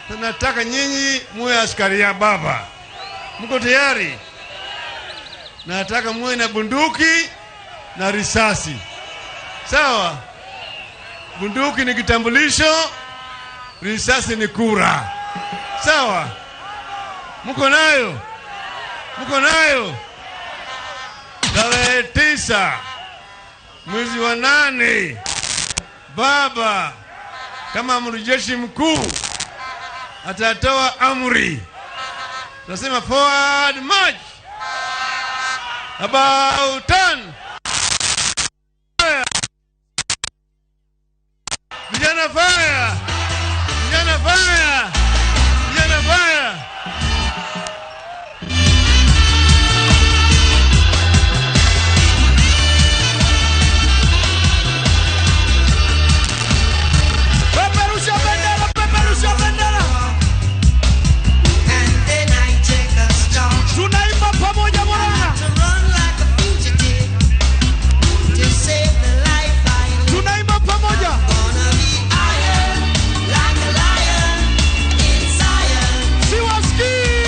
Tunataka nyinyi muwe askari ya baba. Mko tayari? Nataka muwe na bunduki na risasi. Sawa? Bunduki ni kitambulisho, risasi ni kura. Sawa? Mko nayo? Mko nayo? Tarehe 9 mwezi wa 8, baba kama amri jeshi mkuu atatoa amri. Tunasema forward march, about turn. Vijana fire! Vijana fire! Vijana fire! Peperusha bendera, peperusha bendera. Tunaimba pamoja Murang'a. Tunaimba pamoja. Siwasikii.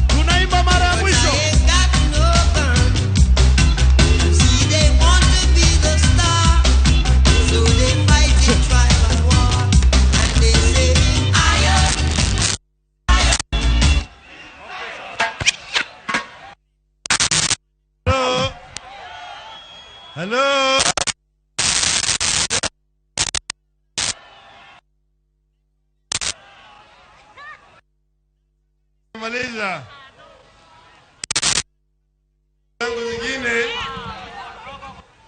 Tunaimba mara ya mwisho. Hello. Hello. Maliza. Zangu zingine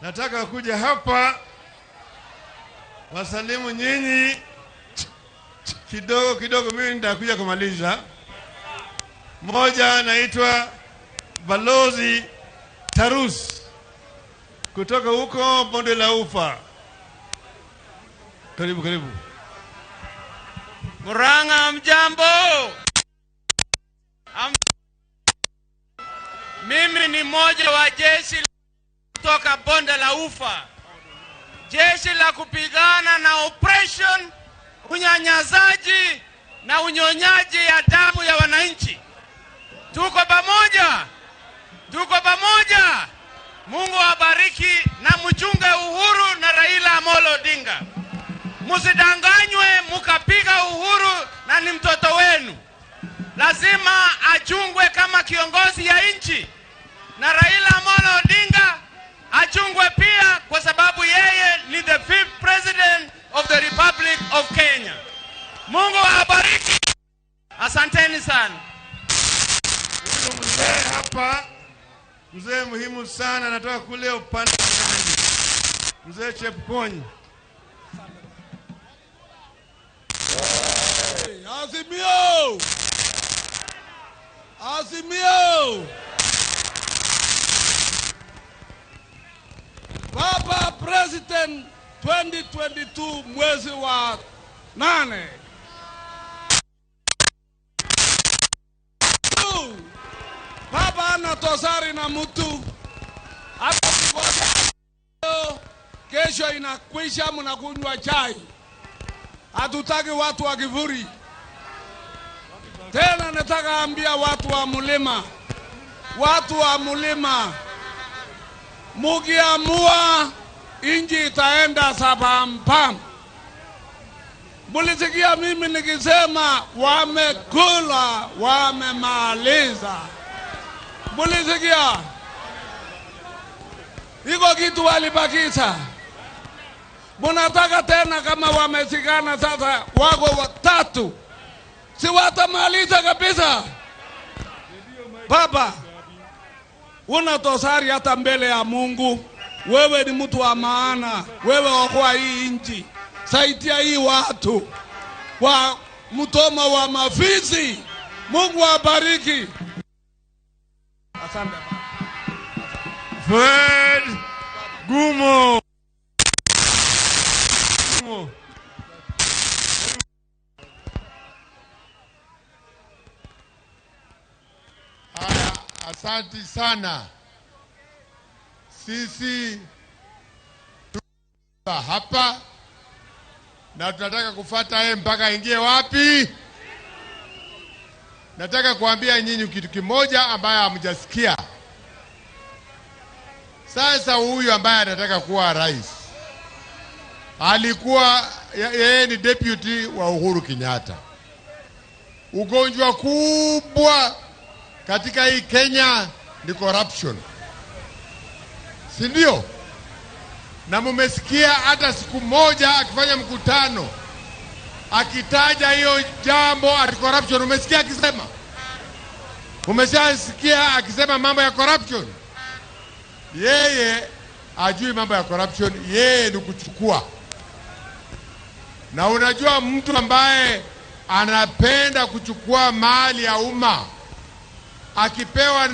nataka kuja hapa wasalimu nyinyi kidogo kidogo, mimi nitakuja kumaliza. Mmoja anaitwa Balozi Tarus kutoka huko Bonde la Ufa. Karibu, karibu. Murang'a, mjambo. Mimi ni mmoja wa jeshi kutoka Bonde la Ufa, jeshi la kupigana na oppression, unyanyasaji na unyonyaji ya damu ya wananchi. Tuko pamoja, tuko pamoja. Mungu awabariki na mchunge Uhuru na Raila Amolo Odinga. Msidanganywe mukapiga Uhuru na ni mtoto wenu. Lazima achungwe kama kiongozi ya nchi, na Raila Amolo Odinga achungwe pia, kwa sababu yeye ni the 5th president of the Republic of Kenya. Mungu awabariki. Asanteni sana. Huyu mzee hapa, mzee muhimu sana, anatoka kule upande wa Nandi, mzee Chepkonyi. Azimio! Azimio! Baba President 2022 mwezi wa 8. Baba ana tosari na mtu. Hata kesho inakwisha, mnakunywa chai. Hatutaki watu wa kivuri. Tena nataka ambia watu wa mlima, watu wa mlima, mukiamua inji itaenda sabampam. Mulisikia mimi nikisema wamekula, wamemaliza. Mulisikia? Iko kitu walibakisha. Munataka tena kama wamesikana sasa wako watatu, si watamaliza kabisa. Baba, una tosari hata mbele ya Mungu. Wewe ni mtu wa maana. Wewe okoa hii nchi, saidia hii watu wa mtoma wa mafizi. Mungu abariki. Asante. Fred Gumo. Haya, asanti sana. Sisi tuko hapa na tunataka kufuata yeye mpaka ingie wapi? Nataka kuambia nyinyi kitu kimoja ambaye hamjasikia. Sasa huyu ambaye anataka kuwa rais alikuwa yeye ni deputy wa Uhuru Kenyatta. Ugonjwa kubwa katika hii Kenya ni corruption, si ndio? Na mumesikia hata siku moja akifanya mkutano akitaja hiyo jambo ati corruption? Umesikia akisema? Umeshasikia akisema mambo ya corruption? Yeye ajui mambo ya corruption, yeye ni kuchukua. Na unajua mtu ambaye anapenda kuchukua mali ya umma akipewa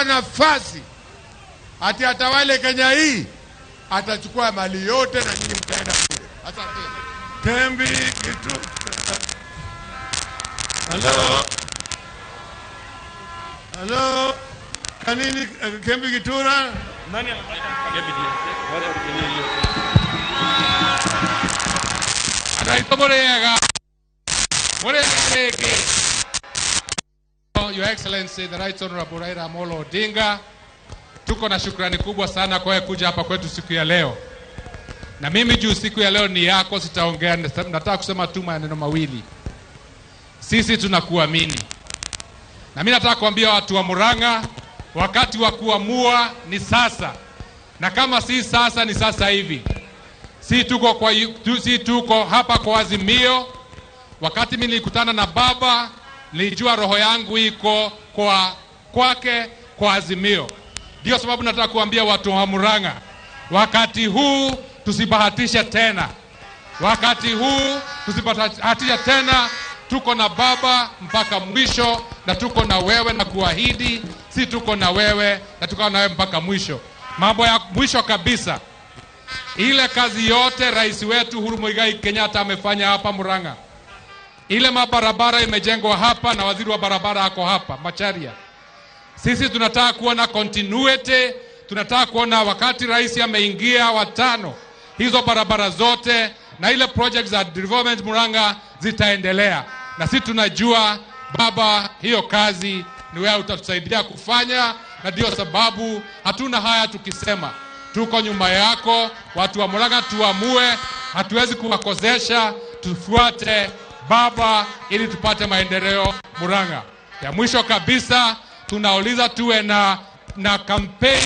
nafasi ati atawale Kenya hii, atachukua mali yote na nyinyi mtaenda kule. Asante. Tembi kitu. Hello. Hello. Kanini Kembi Gitura? Nani Your Excellency, the Right Honorable Raila Amolo Odinga, tuko na shukrani kubwa sana kwa kuja hapa kwetu siku ya leo. Na mimi juu siku ya leo ni yako, sitaongea, nataka kusema tu maneno mawili. Sisi tunakuamini. Na mimi nataka kuambia watu wa Murang'a, wakati wa kuamua ni sasa. Na kama si sasa ni sasa hivi. Si tuko hapa kwa Azimio. Wakati mimi nilikutana na baba, nilijua roho yangu iko kwake kwa Azimio. Ndio sababu nataka kuambia watu wa Murang'a, wakati huu tusibahatishe tena. Wakati huu tusibahatishe tena. Tuko na baba mpaka mwisho, na tuko na wewe na kuahidi, si tuko na wewe na tuko na wewe mpaka mwisho. Mambo ya mwisho kabisa, ile kazi yote rais wetu Uhuru Muigai Kenyatta amefanya hapa Murang'a, ile mabarabara imejengwa hapa na waziri wa barabara ako hapa Macharia. Sisi tunataka kuona continuity, tunataka kuona wakati rais ameingia watano, hizo barabara zote na ile projects za development Murang'a zitaendelea. Na sisi tunajua baba, hiyo kazi ni wewe utatusaidia kufanya, na ndio sababu hatuna haya tukisema tuko nyuma yako. Watu wa Murang'a tuamue, hatuwezi kuwakosesha, tufuate baba ili tupate maendeleo Murang'a. Ya mwisho kabisa, tunauliza tuwe na campaign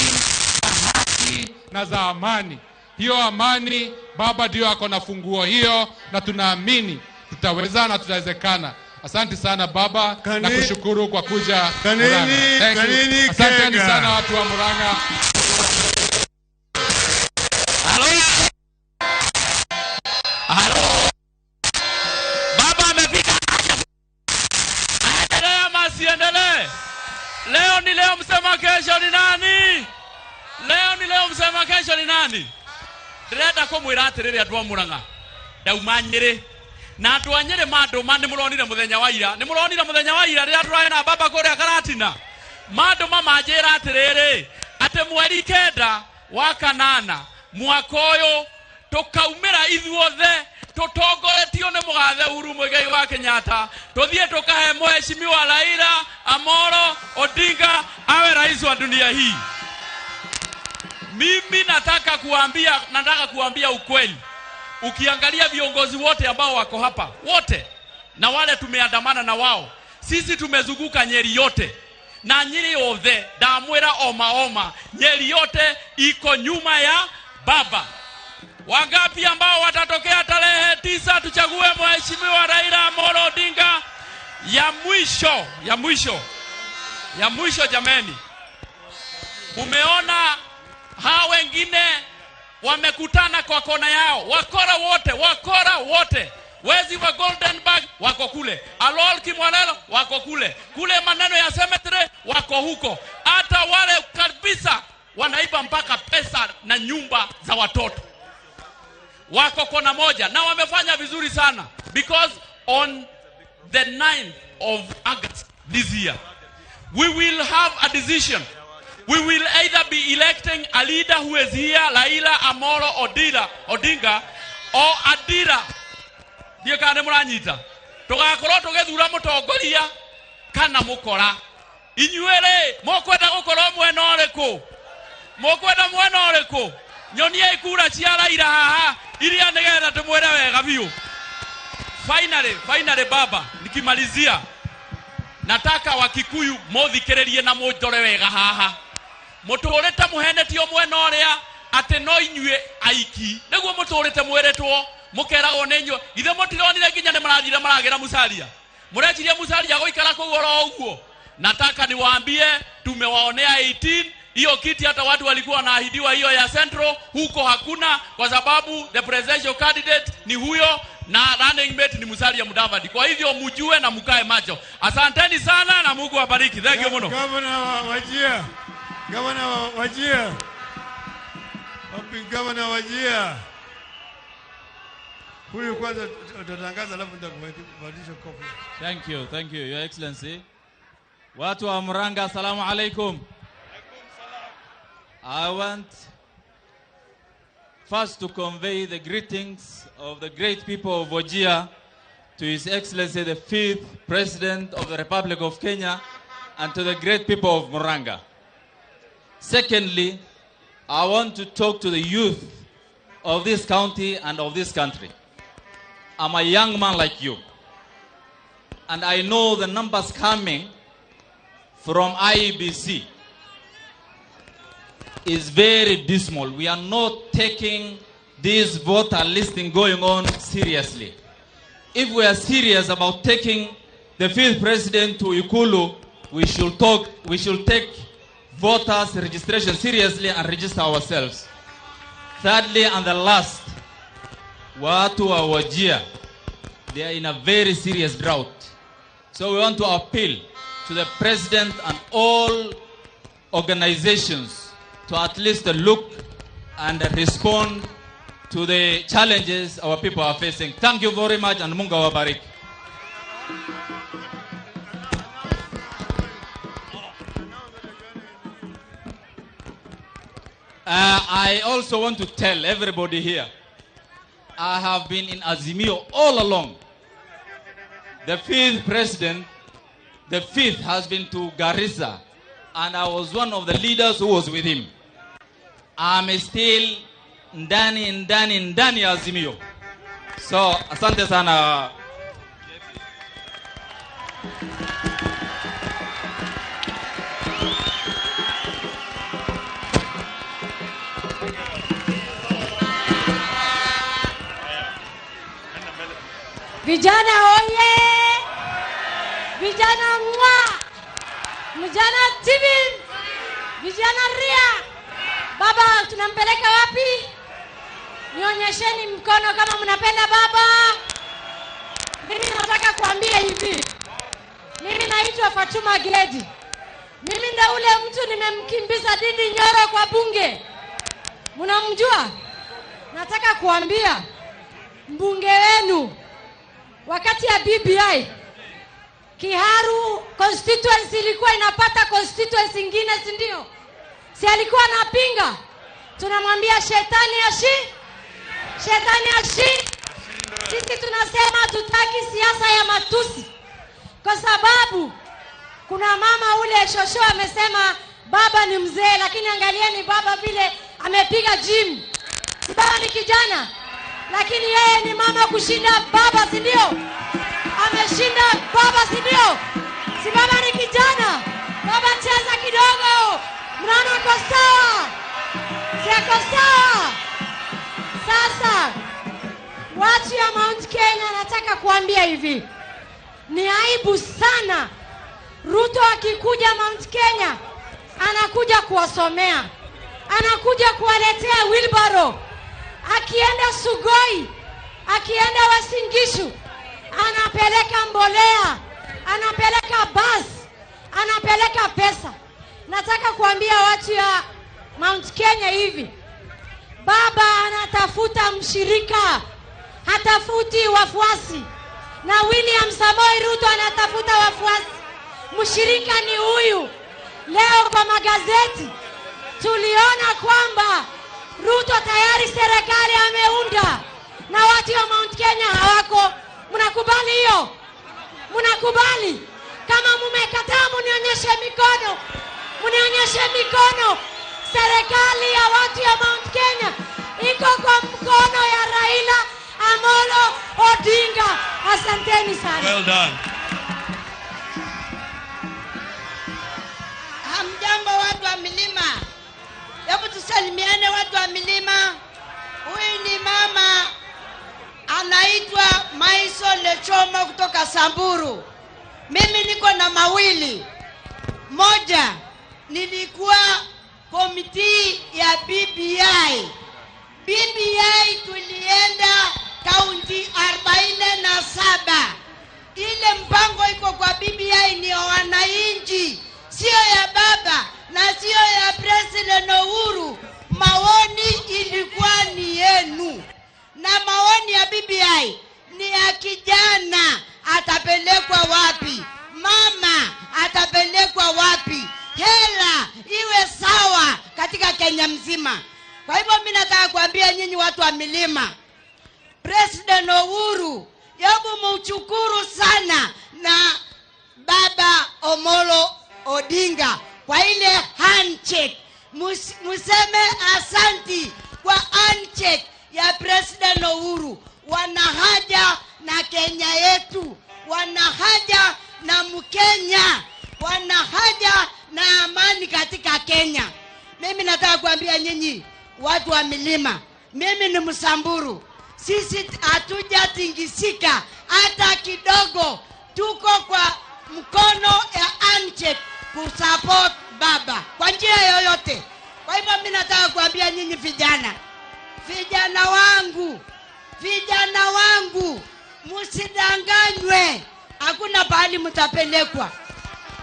za haki na za amani. Hiyo amani baba ndio ako na funguo hiyo, na tunaamini tutaweza na tutawezekana. Asante sana baba, na kushukuru kwa kuja Murang'a. Thank you. Asante sana watu wa Murang'a. Halo. Halo. Leo ni leo, msema kesho ni nani? Leo ni leo, msema kesho ni nani? Ndĩrenda kũmwĩra atĩrĩrĩ andũ a Murang'a, ndauma Nyĩrĩ na andũ a Nyĩrĩ mandũma nĩ mũronire mũthenya wa ira, nĩ mũronire mũthenya wa ira rĩrĩa tũrarĩ na baba kũrĩa Karatina, mandũma manjĩra atĩrĩrĩ atĩ mweri 9 wa 8 mwaka ũyũ tũkaumĩra ithuothe tũtongoretio nĩ mũgathe Uhuru Muigai wa Kenyatta, tũthiĩ tũkahe mheshimiwa Raila Amolo Odinga awe rais wa dunia hii. Mimi nataka kuambia ukweli. Ukiangalia viongozi wote ambao wako hapa, wote na wale tumeandamana na wao, sisi tumezunguka Nyeri yote. Na Nyeri yothe ndamwĩra oma oma, Nyeri yote iko nyuma ya baba. Wangapi ambao watatokea tarehe 9 tuchague mheshimiwa Raila Amolo Odinga? Ya mwisho, ya mwisho, ya mwisho jameni. Umeona hao wengine wamekutana kwa kona yao, wakora wote, wakora wote. Wezi wa Golden Bag wako kule, Alol Kimwalelo wako kule, kule maneno ya cemetery wako huko. Hata wale kabisa wanaiba mpaka pesa na nyumba za watoto wako kona moja, na wamefanya vizuri sana because on the 9th of August this year we will have a decision. We will either be electing a leader who is here, Raila Amolo Odinga, or Adira. Ndiyo kana muranyita. Tugakorwo tugethura mutongoria kana mukora. Inyuĩ rĩ, mũkwenda gũkorwo mwena ũrĩkũ? Mũkwenda mwena ũrĩkũ? Nyoniai kura cia Raila haha iria nĩgetha tũmwĩre wega biũ. Finally, finally baba, nikimalizia nataka Wakikuyu muthikĩrĩrie na mũnjore wega haha. Mũtũrĩte mũhenetio mwena ũrĩa atĩ no inyuĩ aiki nĩguo mũtũrĩte mwĩrĩtwo mũkeragwo nĩ inyuĩ. Githĩ mũtironire nginya nĩ marathire maragĩra Musalia? Mũreciria Musalia gũikara kũu oro ũguo? Nataka niwaambie tumewaonea 18 hiyo kiti, hata watu walikuwa wanaahidiwa hiyo ya Central, huko hakuna, kwa sababu the presidential candidate ni huyo na running mate ni Musalia Mudavadi. Kwa hivyo mjue na mkae macho. Asanteni sana na Mungu awabariki. Thank you muno. Governor wa Wajir. Governor wa Wajir. Wapi Governor Wajir? Huyu kwanza tutatangaza alafu nitakubadilisha kopi. Thank you, Your Excellency. Watu wa Murang'a, assalamu alaikum. I want first to convey the greetings of the great people of Wajir to His Excellency the 5th President of the Republic of Kenya and to the great people of Murang'a. Secondly, I want to talk to the youth of this county and of this country. I'm a young man like you, and I know the numbers coming from IEBC is very dismal. We are not taking this voter listing going on seriously. If we are serious about taking the 5th president to Ikulu, we should take voters registration seriously and register ourselves. Thirdly, and the last, watu wa Wajir, they are in a very serious drought. So we want to appeal to the president and all organizations to at least look and respond to the challenges our people are facing. Thank you very much, and Mungu awabariki. I also want to tell everybody here, I have been in Azimio all along. The 5th president, the 5th has been to Garissa, and I was one of the leaders who was with him. I'm still ndani, ndani, ndani Azimio. So, asante sana. Vijana oye! Vijana mwa! Vijana TV! Vijana ria! Baba tunampeleka wapi? Nionyesheni mkono kama mnapenda baba. Mimi nataka kuambia hivi. Mimi naitwa Fatuma Gedi. Mimi Mnapenda ule mtu nimemkimbiza Didi Nyoro kwa bunge? Mnamjua? Nataka kuambia mbunge wenu wakati ya BBI Kiharu constituency ilikuwa inapata constituency ingine, si ndio? Si alikuwa anapinga? Tunamwambia shetani ashi, shetani ashi. Sisi tunasema hatutaki siasa ya matusi, kwa sababu kuna mama ule shosho amesema baba ni mzee, lakini angalieni baba vile amepiga gym. Si baba ni kijana, lakini yeye ni mama kushinda baba, si ndio? Ameshinda baba, si ndio? Si baba ni kijana? Baba cheza kidogo, mnaona ako sawa? Si ako sawa? Sasa watu ya Mount Kenya, nataka kuambia hivi, ni aibu sana. Ruto akikuja Mount Kenya anakuja kuwasomea, anakuja kuwaletea wheelbarrow. Akienda Sugoi, akienda Wasingishu, anapeleka mbolea, anapeleka bus, anapeleka pesa. Nataka kuambia watu ya Mount Kenya hivi, baba anatafuta mshirika, hatafuti wafuasi. Na William Samoei Ruto anatafuta wafuasi. Mshirika ni huyu. Leo kwa magazeti tuliona kwamba Ruto tayari serikali ameunda na watu wa Mount Kenya hawako. Mnakubali hiyo? Mnakubali? Kama mmekataa mnionyeshe mikono. Mnionyeshe mikono. Serikali ya watu ya Mount Kenya iko kwa mkono ya Raila Amolo Odinga. Asanteni sana. Well done. Hamjambo watu wa milima. Hebu tusalimiane watu wa milima. Huyu ni mama anaitwa Maiso Lechomo kutoka Samburu. Mimi niko na mawili. Moja, nilikuwa komiti ya BBI. BBI tulienda kaunti 47. Ile mpango iko kwa BBI ni ya wananchi, sio ya baba na sio ya President Uhuru. Maoni ilikuwa ni yenu, na maoni ya BBI ni ya kijana atapelekwa wapi, mama atapelekwa wapi, hela iwe sawa katika Kenya mzima. Kwa hivyo mimi nataka kuambia nyinyi watu wa milima, President Uhuru, hebu mchukuru sana na baba Omolo Odinga kwa ile handshake. Museme asanti kwa handshake ya President Uhuru. Wana haja na Kenya yetu, wana haja na Mkenya, wana haja na amani katika Kenya. Mimi nataka kuambia nyinyi watu wa milima, mimi ni Msamburu. Sisi hatujatingisika hata kidogo, tuko kwa mkono ya handshake kusupport baba kwa njia yoyote. Kwa hivyo mimi nataka kuambia nyinyi vijana, vijana wangu, vijana wangu, msidanganywe. Hakuna pahali mtapelekwa.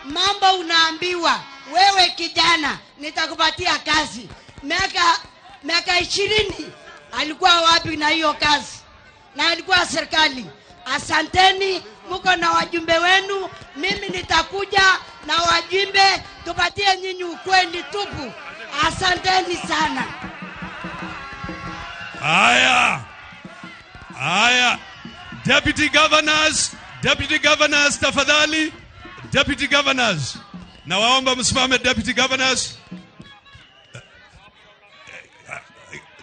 Mambo unaambiwa, wewe kijana, nitakupatia kazi. Miaka 20 alikuwa wapi na hiyo kazi? Na alikuwa serikali. Asanteni, muko na wajumbe wenu. Mimi nitakuja na wajumbe, tupatie nyinyi ukweli tupu. Asanteni sana. Haya. Haya. Deputy governors, deputy governors tafadhali. Deputy governors. Na waomba msimame deputy governors.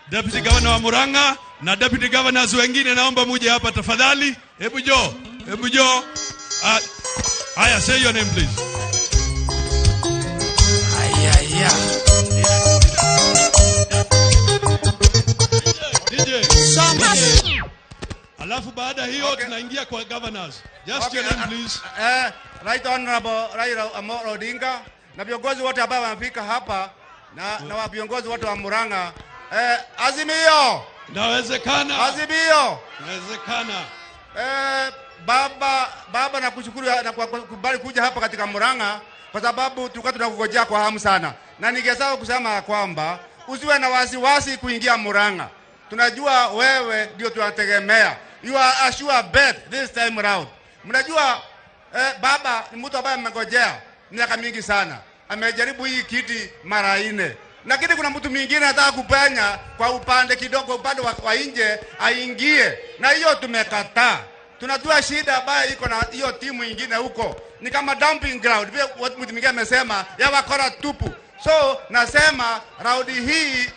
Deputy Governor wa Murang'a na deputy governors wengine naomba muje hapa tafadhali. Hebu jo, hebu jo. Haya, say your name please. Aya. DJ. Alafu baada hiyo tunaingia kwa governors. Just your name please. Right Honorable Raila Amolo Odinga na viongozi wote ambao wamefika hapa na viongozi wote wa Murang'a. Azimio. Inawezekana. Azimio. Inawezekana. Baba nakushukuru na kukubali kuja hapa katika Murang'a. kwa sababu tulikuwa tunakungojea kwa hamu sana, na ningesahau kusema kwamba usiwe na wasiwasi kuingia Murang'a. Tunajua wewe ndio tunategemea. You are a sure bet this time round. Mnajua baba ni mtu ambaye amengojea miaka mingi sana, amejaribu hii kiti mara 4, lakini kuna mtu mwingine anataka kupenya kwa upande kidogo, upande wa nje aingie, na hiyo tumekataa. Tunajua shida ambayo iko na hiyo timu ingine huko ni kama dumping ground, vile mtu mwingine amesema ya wakora tupu. So nasema raundi hii,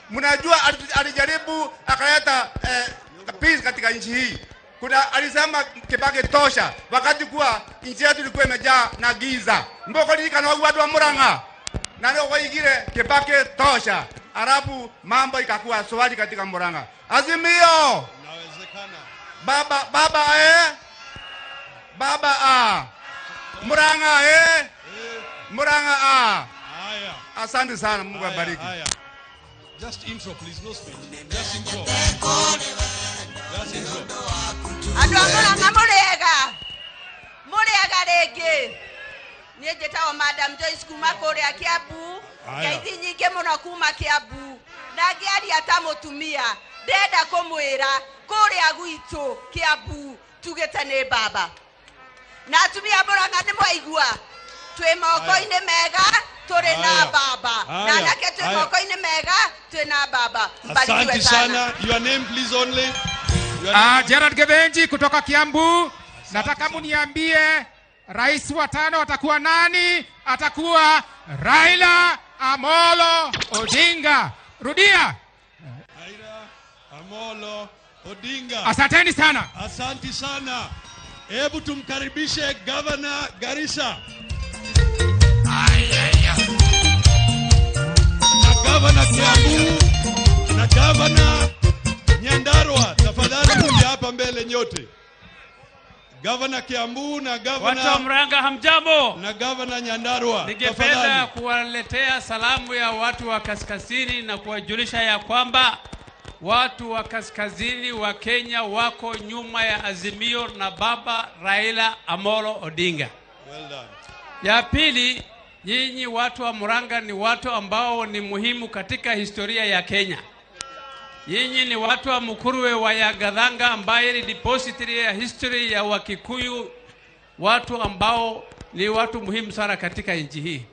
mnajua alijaribu akaleta peace katika nchi hii. Kuna alisema Kibaki tosha, wakati kuwa nchi yetu ilikuwa imejaa na giza. Mboko lika watu wa Murang'a na leo waigire Kibaki tosha, alafu mambo ikakuwa swali katika Murang'a. Azimio! Inawezekana. Baba baba baba a Murang'a Murang'a a. Haya. Asante sana, Mungu abariki. Just intro please, no speech. Just intro. Just intro. Andu a Murang'a muriega. Muriega ringi. Niĩ njĩtagwo Madam Joyce kuma kũrĩa Kiambu. Ngeithi nyingĩ mũno kuma Kiambu. Na ngĩaria ta mũtumia, ndenda kũmwĩra kũrĩa gwitũ Kiambu tugĩte nĩ baba. Na atumia Murang'a nĩ mwaigua, twĩ moko-inĩ mega, tũrĩ na baba. Na anake twĩ moko-inĩ mega, twĩ na baba. Asante sana. Your name please only. Gerard Gebenji kutoka Kiambu. Nataka muniambie rais wa 5 atakuwa nani? Atakuwa Raila Amolo Odinga. Rudia. Raila Amolo Odinga. Asanteni sana. Asante sana. Hebu tumkaribishe Governor Garissa. Na Governor Kiambu na Governor Nyandarua, tafadhali kuja hapa mbele nyote. Governor Kiambu na Governor Watu wa Murang'a hamjambo? Na Governor Nyandarua, ningependa kuwaletea salamu ya watu wa kaskazini na kuwajulisha ya kwamba watu wa kaskazini wa Kenya wako nyuma ya Azimio na baba Raila Amolo Odinga. Well done. Ya pili, nyinyi watu wa Murang'a ni watu ambao ni muhimu katika historia ya Kenya. Nyinyi ni watu wa Mukurwe wa Yagathanga ambaye ni depository ya history ya Wakikuyu, watu ambao ni watu muhimu sana katika nchi hii.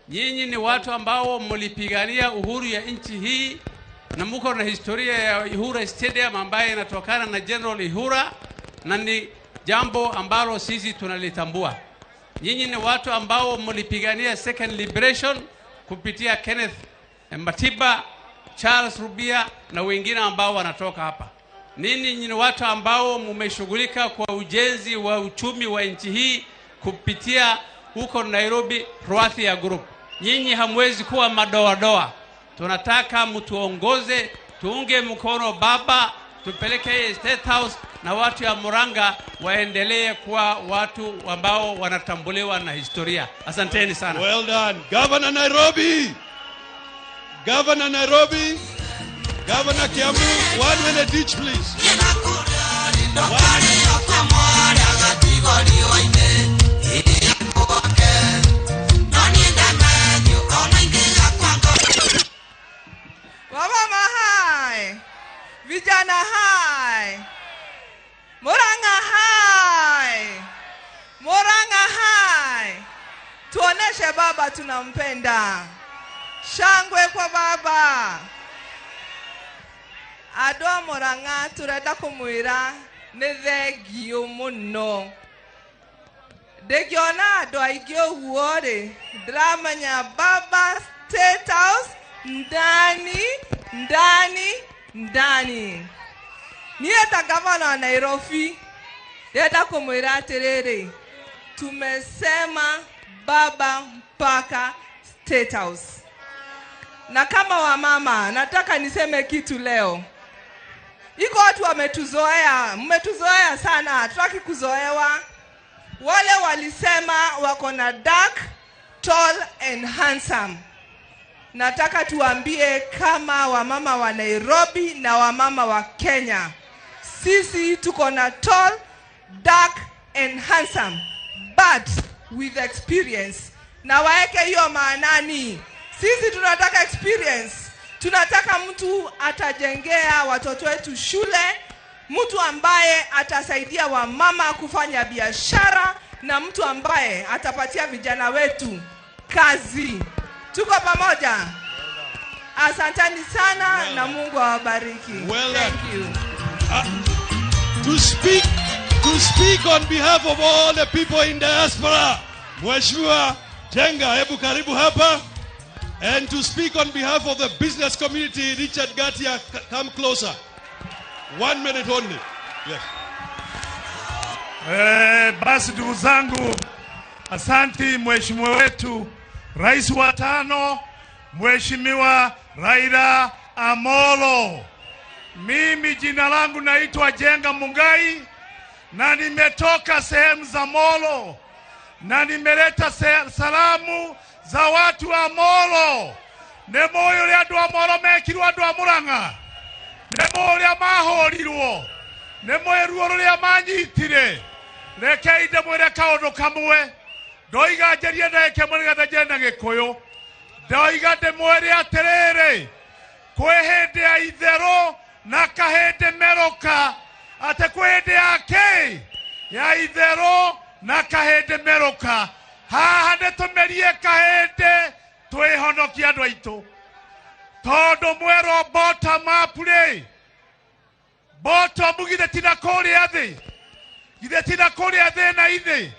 Nyinyi ni watu ambao mlipigania uhuru ya nchi hii na mko na historia ya Ihura Stadium ambaye inatokana na General Ihura, na ni jambo ambalo sisi tunalitambua. Nyinyi ni watu ambao mlipigania Second Liberation kupitia Kenneth Matiba, Charles Rubia na wengine ambao wanatoka hapa. Ninyi ni watu ambao mmeshughulika kwa ujenzi wa uchumi wa nchi hii kupitia huko Nairobi Rwathia Group. Nyinyi hamwezi kuwa madoadoa. Tunataka mtuongoze, tuunge mkono baba, tupeleke State House na watu ya Murang'a waendelee kuwa watu ambao wanatambuliwa na historia. Asanteni sana. Well done. Governor Nairobi. Governor Nairobi. Governor Kiambu, 1 minute each please. Wamama hai, vijana hai, Murang'a hai, Murang'a hai. Tuoneshe baba tunampenda. Shangwe kwa baba. Andũ a Murang'a turenda kumwira nĩ thengiũ mũno. Ndĩngĩona andũ aingĩ ũguo rĩ, ndĩramenya baba State House ndani ndani ndani. Niĩ ta gavana wa Nairobi ndĩrenda kũmwĩra atĩrĩrĩ, tumesema baba mpaka State House. Na kama wamama, nataka niseme kitu leo. Iko watu wametuzoea, mmetuzoea sana, hatutaki kuzoewa. Wale walisema wako na dark, tall and handsome. Nataka tuambie kama wamama wa Nairobi na wamama wa Kenya, sisi tuko na tall, dark and handsome, but with experience, na waeke hiyo maanani. Sisi tunataka experience, tunataka mtu atajengea watoto wetu shule, mtu ambaye atasaidia wamama kufanya biashara, na mtu ambaye atapatia vijana wetu kazi. Tuko pamoja. Asanteni sana na Mungu awabariki. Well Thank you. To speak on behalf of all the people in diaspora, Mheshimiwa Jenga, hebu karibu hapa. And to speak on behalf of the business community, Richard Gatia, come closer. 1 minute only. Yes. Basi ndugu zangu, asanti mheshimiwa wetu Rais wa tano, Mheshimiwa Raila Amolo. Mimi jina langu naitwa Jenga Mungai na nimetoka sehemu za Molo na nimeleta salamu za watu wa Molo. Nĩ mũĩ ũrĩa andũ a Molo mekirwo andũ a Murang'a? Nĩ mũĩ ũrĩa mahũrirwo? Nĩ mũĩ ruo rũrĩa manyitire? Rekei ndĩmwĩre kaũndũ kamwe. Ndoiga njarie ndagĩka ĩmwe nĩgetha njarie na Gĩkũyũ. Ndoiga ndĩmwĩre atĩrĩrĩ, kwĩ hĩndĩ ya itherũ na kahĩndĩ merũka, atĩ kwĩ hĩndĩ ya kĩ? Ya itherũ na kahĩndĩ merũka. Haha nĩtũmerie kahĩndĩ twĩhonokie andũ aitũ, tondũ mwerwo bottom up rĩ, bottom githĩ ti na kũrĩa thĩ, githĩ ti na kũrĩa thĩna-inĩ.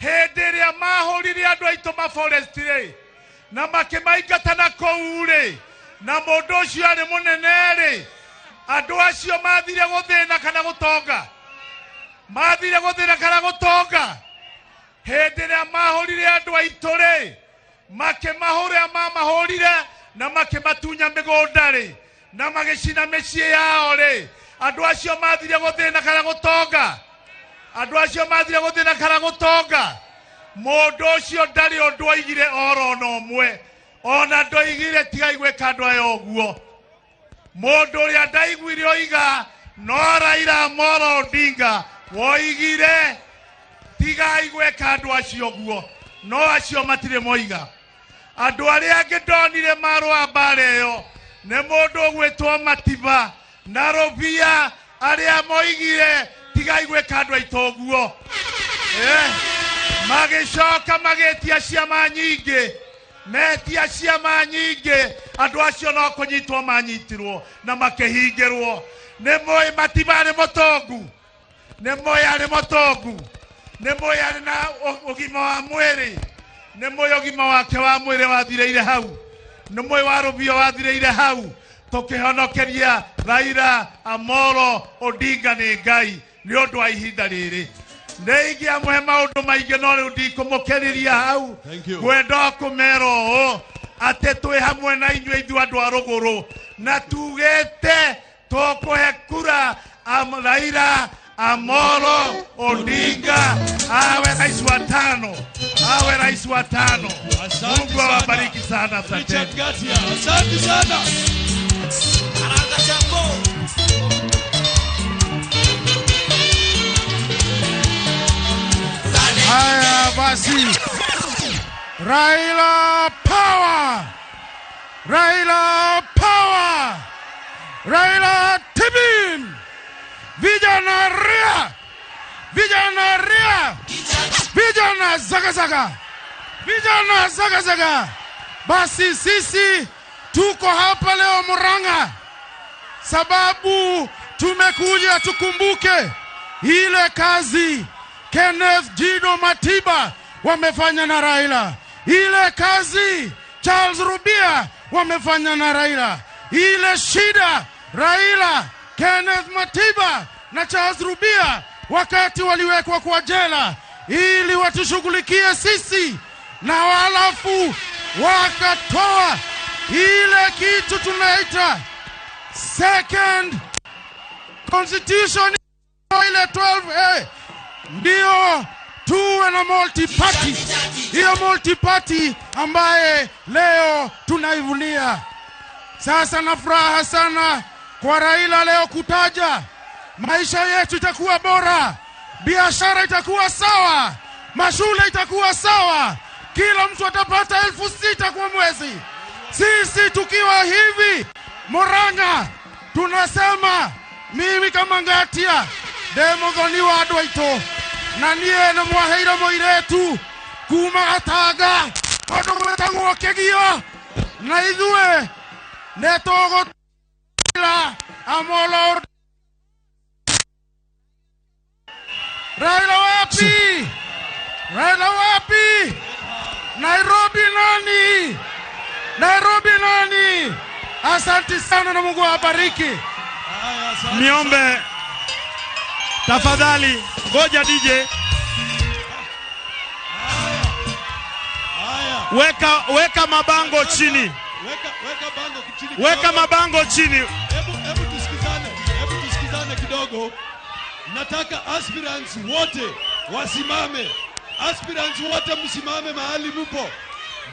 Hĩndĩ ĩrĩa mahũrire andũ aitũ maforest rĩ, na makĩmaingata na kũu rĩ, na mũndũ ũcio arĩ mũnene rĩ, andũ acio mathire gũthĩna kana gũtonga? Mathire gũthĩna kana gũtonga? Hĩndĩ ĩrĩa mahũrire andũ aitũ rĩ, makĩmahũra mamahũrire na makĩmatunya mĩgũnda rĩ, na magĩcina mĩciĩ yao rĩ, andũ acio mathire gũthĩna kana gũtonga? Andũ acio mathire gũthĩna kana gũtonga? Mũndũ ũcio ndarĩ ũndũ oigire oro na ũmwe, ona ndoigire tigai gwĩka andũ aya ũguo. Mũndũ ũrĩa ndaiguire oiga no Raila Amolo Odinga woigire tigai gwĩka andũ acio ũguo, no acio matirĩ moiga. Andũ arĩa angĩ ndonire marũa mbara ĩyo nĩ mũndũ ũgwĩtwo Matiba na Rũbia, arĩa moigire tigai gwĩka andũ aitũ ũguo. Magĩcoka magĩtia ciama nyingĩ, metia ciama nyingĩ, andũ acio no kũnyitwo manyitirwo na makĩhingĩrwo. Nĩ mũĩ Matiba arĩ mũtongu? Nĩ mũĩ arĩ mũtongu? Nĩ mũĩ arĩ na ũgima wa mwĩrĩ? Nĩ mũĩ ũgima wake wa mwĩrĩ wathirĩire hau? Nĩ mũĩ wa Rũbio wathirĩire hau? Tũkĩhonokeria Raila Amolo Odinga nĩ Ngai nĩ ũndũ wa ihinda rĩrĩ. Nĩ ingĩamũhe maũndũ maingĩ no rĩu ndikũmũkĩrĩria hau. Ngwenda kũmera ũũ atĩ twĩ hamwe na inyuĩ ithuĩ andũ a rũgũrũ, na tugĩte tũkũhe kura Raila Amolo Odinga awe rais wa tano, awe rais wa tano. Mungu awabariki sana. Richard Gatia, asante sana. Haya basi, Raila power, Raila power, Raila tibim, vijana ria, vijana ria, vijana zagazaga, vijana zagazaga. Basi sisi tuko hapa leo Murang'a sababu tumekuja tukumbuke ile kazi Kenneth Gino Matiba wamefanya na Raila, ile kazi Charles Rubia wamefanya na Raila, ile shida Raila, Kenneth Matiba na Charles Rubia wakati waliwekwa kwa jela ili watushughulikie sisi, na walafu wakatoa ile kitu tunaita second constitution ile 12A, ndio tuwe na multi-party. Hiyo multi-party ambaye leo tunaivunia. Sasa na furaha sana kwa Raila leo kutaja maisha yetu itakuwa bora, biashara itakuwa sawa, Mashule itakuwa sawa, kila mtu atapata 6,000 kwa mwezi. Sisi tukiwa hivi Murang'a tunasema, mimi kama Ngatia ndemuthoni wa andu aitu na nie nĩ mwaheire mũirĩtu kuma Gatanga kũndũ gwĩtagwo Kĩgio, na ithuĩ nĩ tũgũtĩra Amolo. Raila wapi? Raila wapi? Nairobi nani? Nairobi nani? Asante sana na Mungu awabariki. Niombe tafadhali, ngoja DJ. Weka mabango chini. Weka bango chini. Weka mabango chini. Hebu tusikizane. Hebu tusikizane kidogo. Nataka aspirants wote wasimame. Aspirants wote msimame mahali mpo.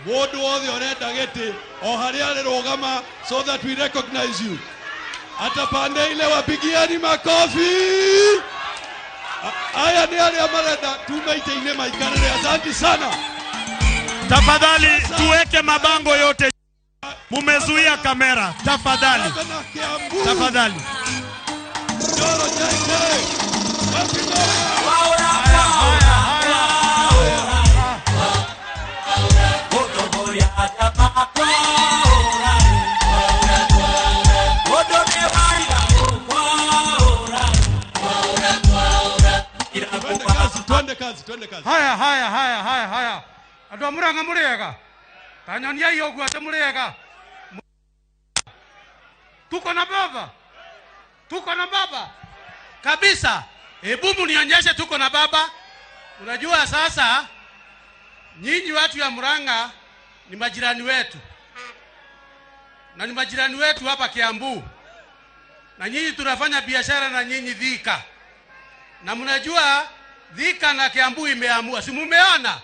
Mundu wothe urenda giti o haria arirugama, so that we recognize you. Hata pande ile wapigieni makofi. Aya ni aria marenda tume ite-inĩ maikarĩre. Asante sana. Tafadhali tuweke mabango yote. Mumezuia kamera. Tafadhali. Tafadhali. Twende kazi, twende kazi. Haya, haya, haya, haya, haya. Andu a Murang'a mũrĩega. Ta nyoniai ũguo atĩ mũrĩega. Tuko na baba. Tuko na baba. Kabisa. Hebu mnionyeshe tuko na baba. Unajua sasa nyinyi watu ya Murang'a ni majirani wetu. Na ni majirani wetu hapa Kiambu. Na nyinyi tunafanya biashara na nyinyi Thika. Na mnajua Thika na Kiambu imeamua. Si mumeona?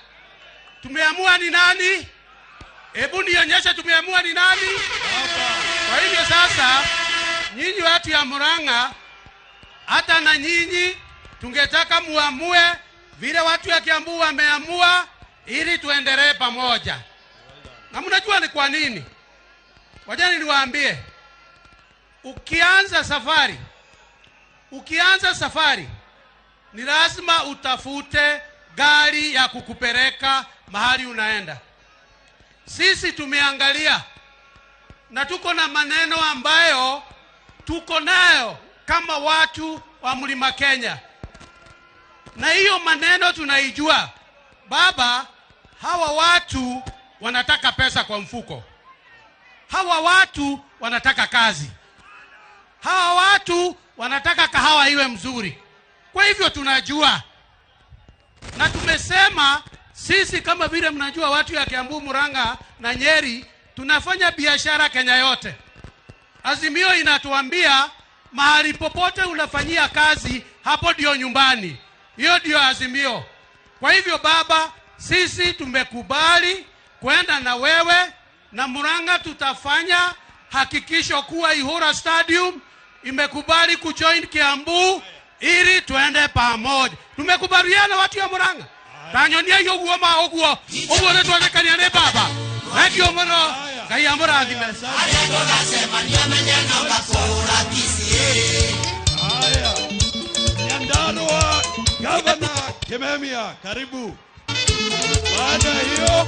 Tumeamua ni nani? Hebu nionyeshe tumeamua ni nani? Kwa hivyo sasa nyinyi watu ya Murang'a, hata na nyinyi tungetaka muamue vile watu ya Kiambu wameamua ili tuendelee pamoja. Na mnajua ni kwa nini? Wajani niwaambie. Ukianza safari ni lazima utafute gari ya kukupeleka mahali unaenda. Sisi tumeangalia na tuko na maneno ambayo tuko nayo kama watu wa Mlima Kenya. Na hiyo maneno tunaijua. Baba, hawa watu wanataka pesa kwa mfuko. Hawa watu wanataka kazi. Hawa watu wanataka kahawa iwe mzuri. Kwa hivyo tunajua. Na tumesema sisi kama vile mnajua watu ya Kiambu, Murang'a na Nyeri tunafanya biashara Kenya yote. Azimio inatuambia mahali popote unafanyia kazi hapo ndio nyumbani. Hiyo ndio Azimio. Kwa hivyo baba, sisi tumekubali kwenda na wewe na Murang'a tutafanya hakikisho kuwa Ihura Stadium imekubali kujoin Kiambu ili tuende pamoja. Tumekubaliana watu ya Murang'a. Tanyonia hiyo guo ma oguo. Oguo ne tuonekania ne baba. Ndio muno. Ngai amurathime. Haya. Nyandarua Governor Kimemia, karibu. Baada hiyo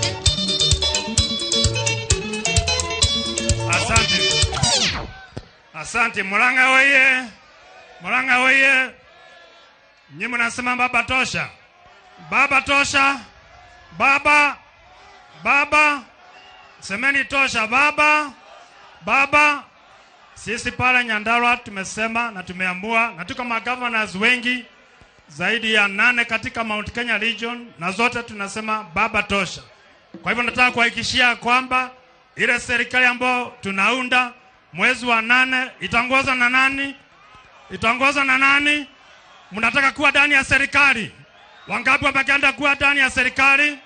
asante. Asante Murang'a oye. Murang'a oye. Nyinyi mnasema baba tosha. Baba tosha. Baba. Baba. Semeni tosha baba. Baba. Sisi pale Nyandarua tumesema na tumeamua na tuko magovernors wengi zaidi ya 8 katika Mount Kenya Region na zote tunasema baba tosha. Kwa hivyo nataka kuhakikishia kwamba ile serikali ambayo tunaunda mwezi wa 8 itaongozwa na nani? Itaongozwa na nani? Mnataka kuwa ndani ya serikali? Wangapi wamekaenda kuwa ndani ya serikali?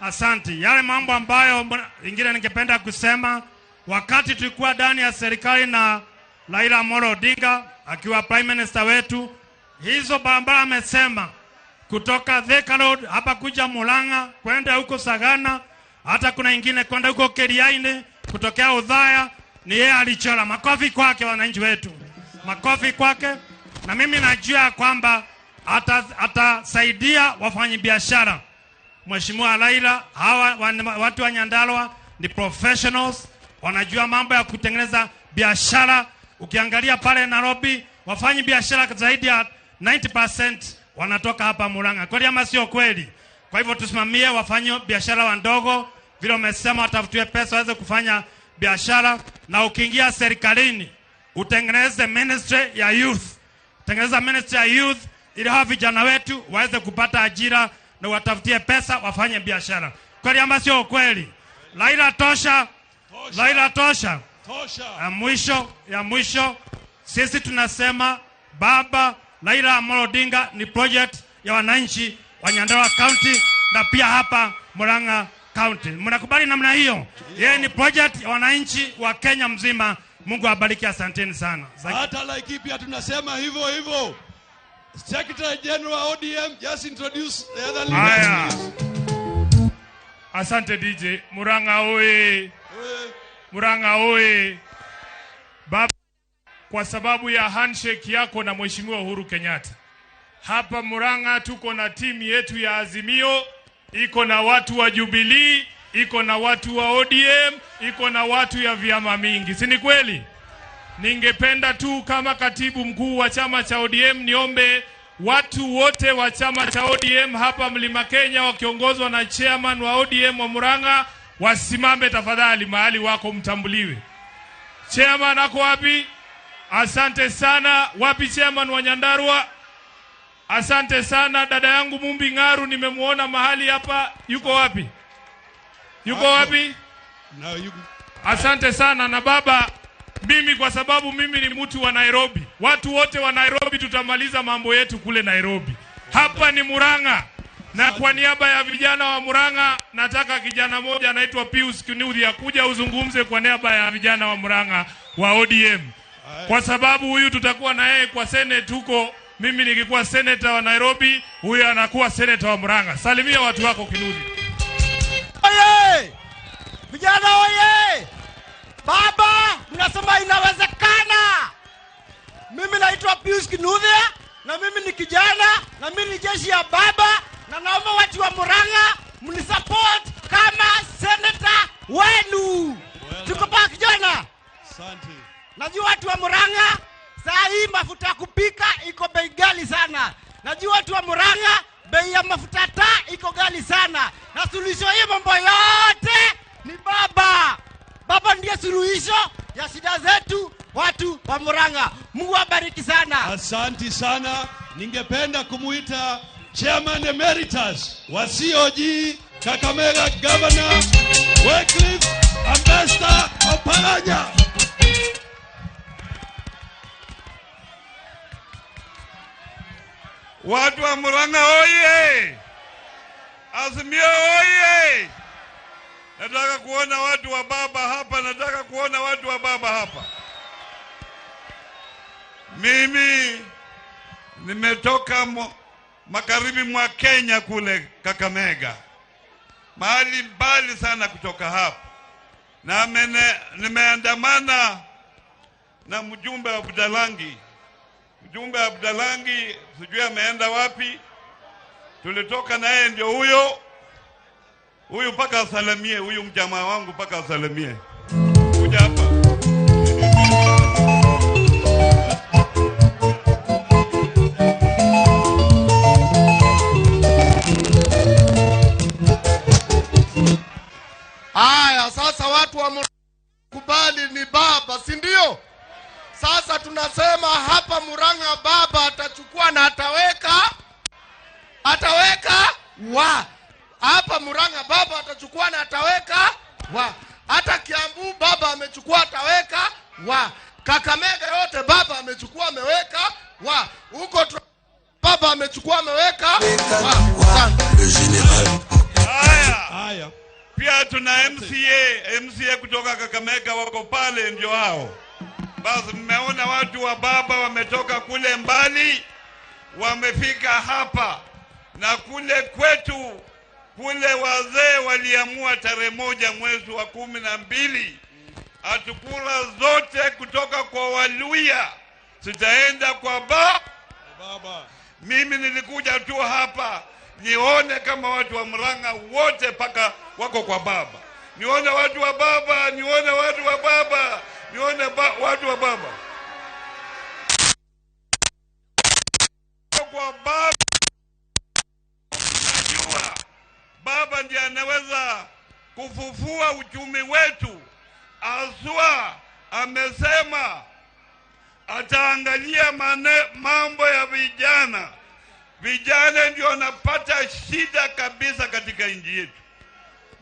Asante. Yale mambo ambayo ingine ningependa kusema, wakati tulikuwa ndani ya serikali na Raila Amolo Odinga akiwa Prime Minister wetu, hizo barabara amesema kutoka Thika Road hapa kuja Murang'a kwenda huko Sagana, hata kuna ingine kwenda huko Keriaini kutokea Udhaya, ni yeye alichora. Makofi kwake wananchi wetu, makofi kwake. Na mimi najua kwamba atasaidia wafanyabiashara. Mheshimiwa Raila, hawa watu wa Nyandarua ni professionals, wanajua mambo ya kutengeneza biashara. Ukiangalia pale Nairobi, wafanyi biashara zaidi ya 90% wanatoka hapa Murang'a. Kweli ama sio kweli? Kwa hivyo tusimamie wafanyi biashara wadogo, vile umesema watafutiwe pesa waweze kufanya biashara. Na ukiingia serikalini utengeneze ministry ya youth. Tengeneza ministry ya youth ili hawa vijana wetu waweze kupata ajira na watafutie pesa wafanye biashara. Kweli ama sio kweli? Raila tosha. Raila tosha. Tosha. Ya mwisho sisi tunasema Baba Raila Amolo Odinga ni project ya wananchi wa Nyandarua County na pia hapa Murang'a County. Mnakubali namna hiyo? Yeye ni project ya wananchi wa Kenya mzima. Mungu awabariki, asanteni sana. Hata Laikipia tunasema hivyo hivyo. Secretary General ODM, just introduce the other leaders. Asante DJ. Murang'a oye. Murang'a oye. Baba, kwa sababu ya handshake yako na Mheshimiwa Uhuru Kenyatta, hapa Murang'a tuko na timu yetu ya Azimio, iko na watu wa Jubilee, iko na watu wa ODM, iko na watu ya vyama mingi. Si ni kweli? Ningependa tu kama katibu mkuu wa chama cha ODM niombe watu wote wa chama cha ODM hapa Mlima Kenya wakiongozwa na chairman wa ODM wa Murang'a wasimame tafadhali mahali wako mtambuliwe. Chairman ako wapi? Asante sana. Wapi chairman wa Nyandarua? Asante sana. Dada yangu Mumbi Ngaru nimemuona mahali hapa, yuko wapi? Yuko wapi? Asante sana. Na baba, mimi kwa sababu mimi ni mtu wa Nairobi, watu wote wa Nairobi tutamaliza mambo yetu kule Nairobi. Hapa ni Murang'a. Na kwa niaba ya vijana wa Murang'a nataka kijana moja anaitwa Pius Kinuthi akuja uzungumze kwa niaba ya vijana wa Murang'a wa ODM. Kwa sababu huyu tutakuwa na yeye kwa Senate huko, mimi nikikuwa senator wa Nairobi, huyu anakuwa senator wa Murang'a. Salimia watu wako Kinuthi. Oye! Vijana oye! Baba, mnasema inawezekana. Mimi naitwa Pius Kinuthi na mimi ni kijana na mimi ni jeshi ya baba, na naomba watu wa Murang'a mnisupport kama senator wenu. Tuko pa kijana? Asante. Najua watu wa Murang'a saa hii mafuta kupika iko bei ghali sana. Najua watu wa Murang'a bei ya mafuta taa iko ghali sana. Na suluhisho hii mambo yote ni baba. Baba ndiye suluhisho ya shida zetu watu wa Murang'a. Mungu awabariki sana. Asante sana. Ningependa kumuita Chairman Emeritus wa COG Kakamega Governor Wycliffe Ambassador Oparanya. Watu wa Murang'a oye! Azimio oye! Nataka kuona watu wa baba hapa, nataka kuona watu wa baba hapa. Mimi nimetoka magharibi mwa Kenya kule Kakamega, mahali mbali sana kutoka hapa, na nimeandamana na mjumbe wa Budalangi. Mjumbe wa Budalangi sijui ameenda wapi, tulitoka na yeye, ndio huyo huyu, mpaka asalimie huyu mjamaa wangu, mpaka asalimie. Kuja hapa. Haya, sasa watu wa kubali ni baba, si ndio? Sasa tunasema hapa Murang'a baba atachukua na ataweka, ataweka wa. Hapa Murang'a baba atachukua na ataweka wa. Hata Kiambu baba amechukua ataweka wa. Kakamega yote baba amechukua ameweka wa. Huko baba amechukua ameweka wa. Haya. Haya. Pia tuna MCA kutoka Kakamega wako pale, ndio hao. Basi mmeona watu wa baba wametoka kule mbali, wamefika hapa. Na kule kwetu kule wazee waliamua tarehe 1 mwezi wa 12 atukura zote kutoka kwa Waluya zitaenda kwa baba. Mimi nilikuja tu hapa nione kama watu wa Murang'a wote paka wako kwa baba. Nione watu wa baba, nione watu wa baba, nione watu wa baba. Kwa baba, najua baba ndiye anaweza kufufua uchumi wetu. Aswa amesema ataangalia mambo ya vijana. Vijana ndio wanapata shida kabisa katika nchi yetu.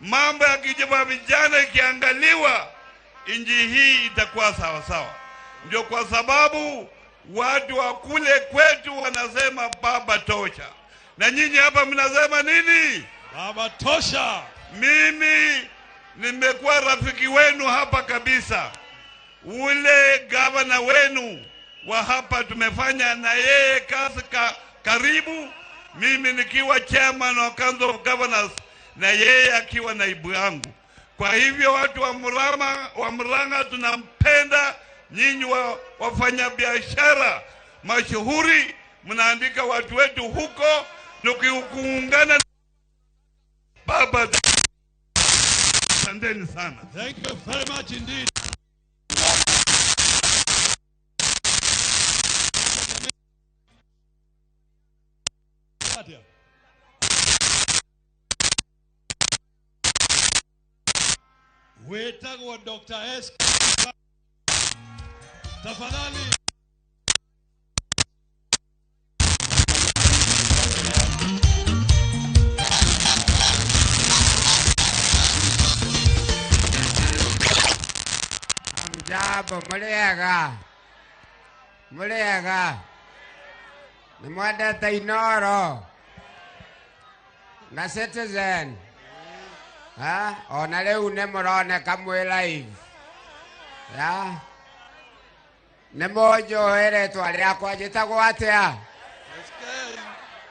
Mambo ya kijaba vijana ikiangaliwa, nchi hii itakuwa sawa sawa. Ndio kwa sababu watu wa kule kwetu wanasema baba tosha. Na nyinyi hapa mnasema nini? Baba tosha. Mimi nimekuwa rafiki wenu hapa kabisa. Ule gavana wenu wa hapa tumefanya na yeye kazi karibu, mimi nikiwa chairman wa Council of Governors na yeye akiwa naibu yangu. Kwa hivyo watu wa Murang'a tunampenda nyinyi wafanyabiashara mashuhuri, mnaandika watu wetu huko tukiungana baba. Asanteni sana. Thank you very much indeed. Wetagwo Dr. S. Tafadhali. Jambo, muliega. Muliega. Ni mwendete Inoro na Citizen. Ha? Ona rĩu nĩ mũroneka mwĩ live. Ya? Nĩ mũnjũĩ rĩtwa rĩakwa njĩtagwo atĩa?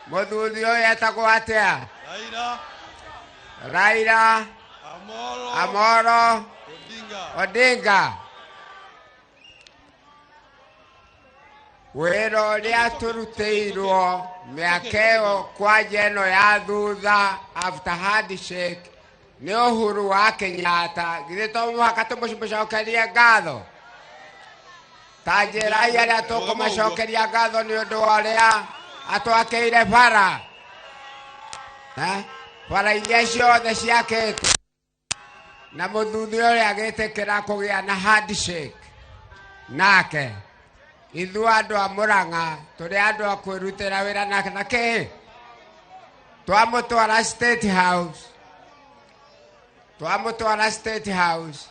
Mũthuri ũyũ etagwo atĩa? Raila. Raila Amolo Odinga. Wĩra ũrĩa tũrutĩirwo mĩaka ĩyo kwanja ĩno ya thutha after handshake nĩ Uhuru wa Kenyatta. Githĩ to mũhaka tũmũcokerie ngatho? Ta njĩrai arĩa tũkũmacokeria ngatho nĩ ũndũ wa ũrĩa atwakĩire bara. Bara iria ciothe ciakĩtwo na mũthuri ũrĩa agĩtĩkĩra kũgĩa na handshake nake. Ithuĩ andũ a Murang'a tũrĩ andũ a kwĩrutĩra wĩra nake na kĩ twamũtwara State House, twamũtwara State House.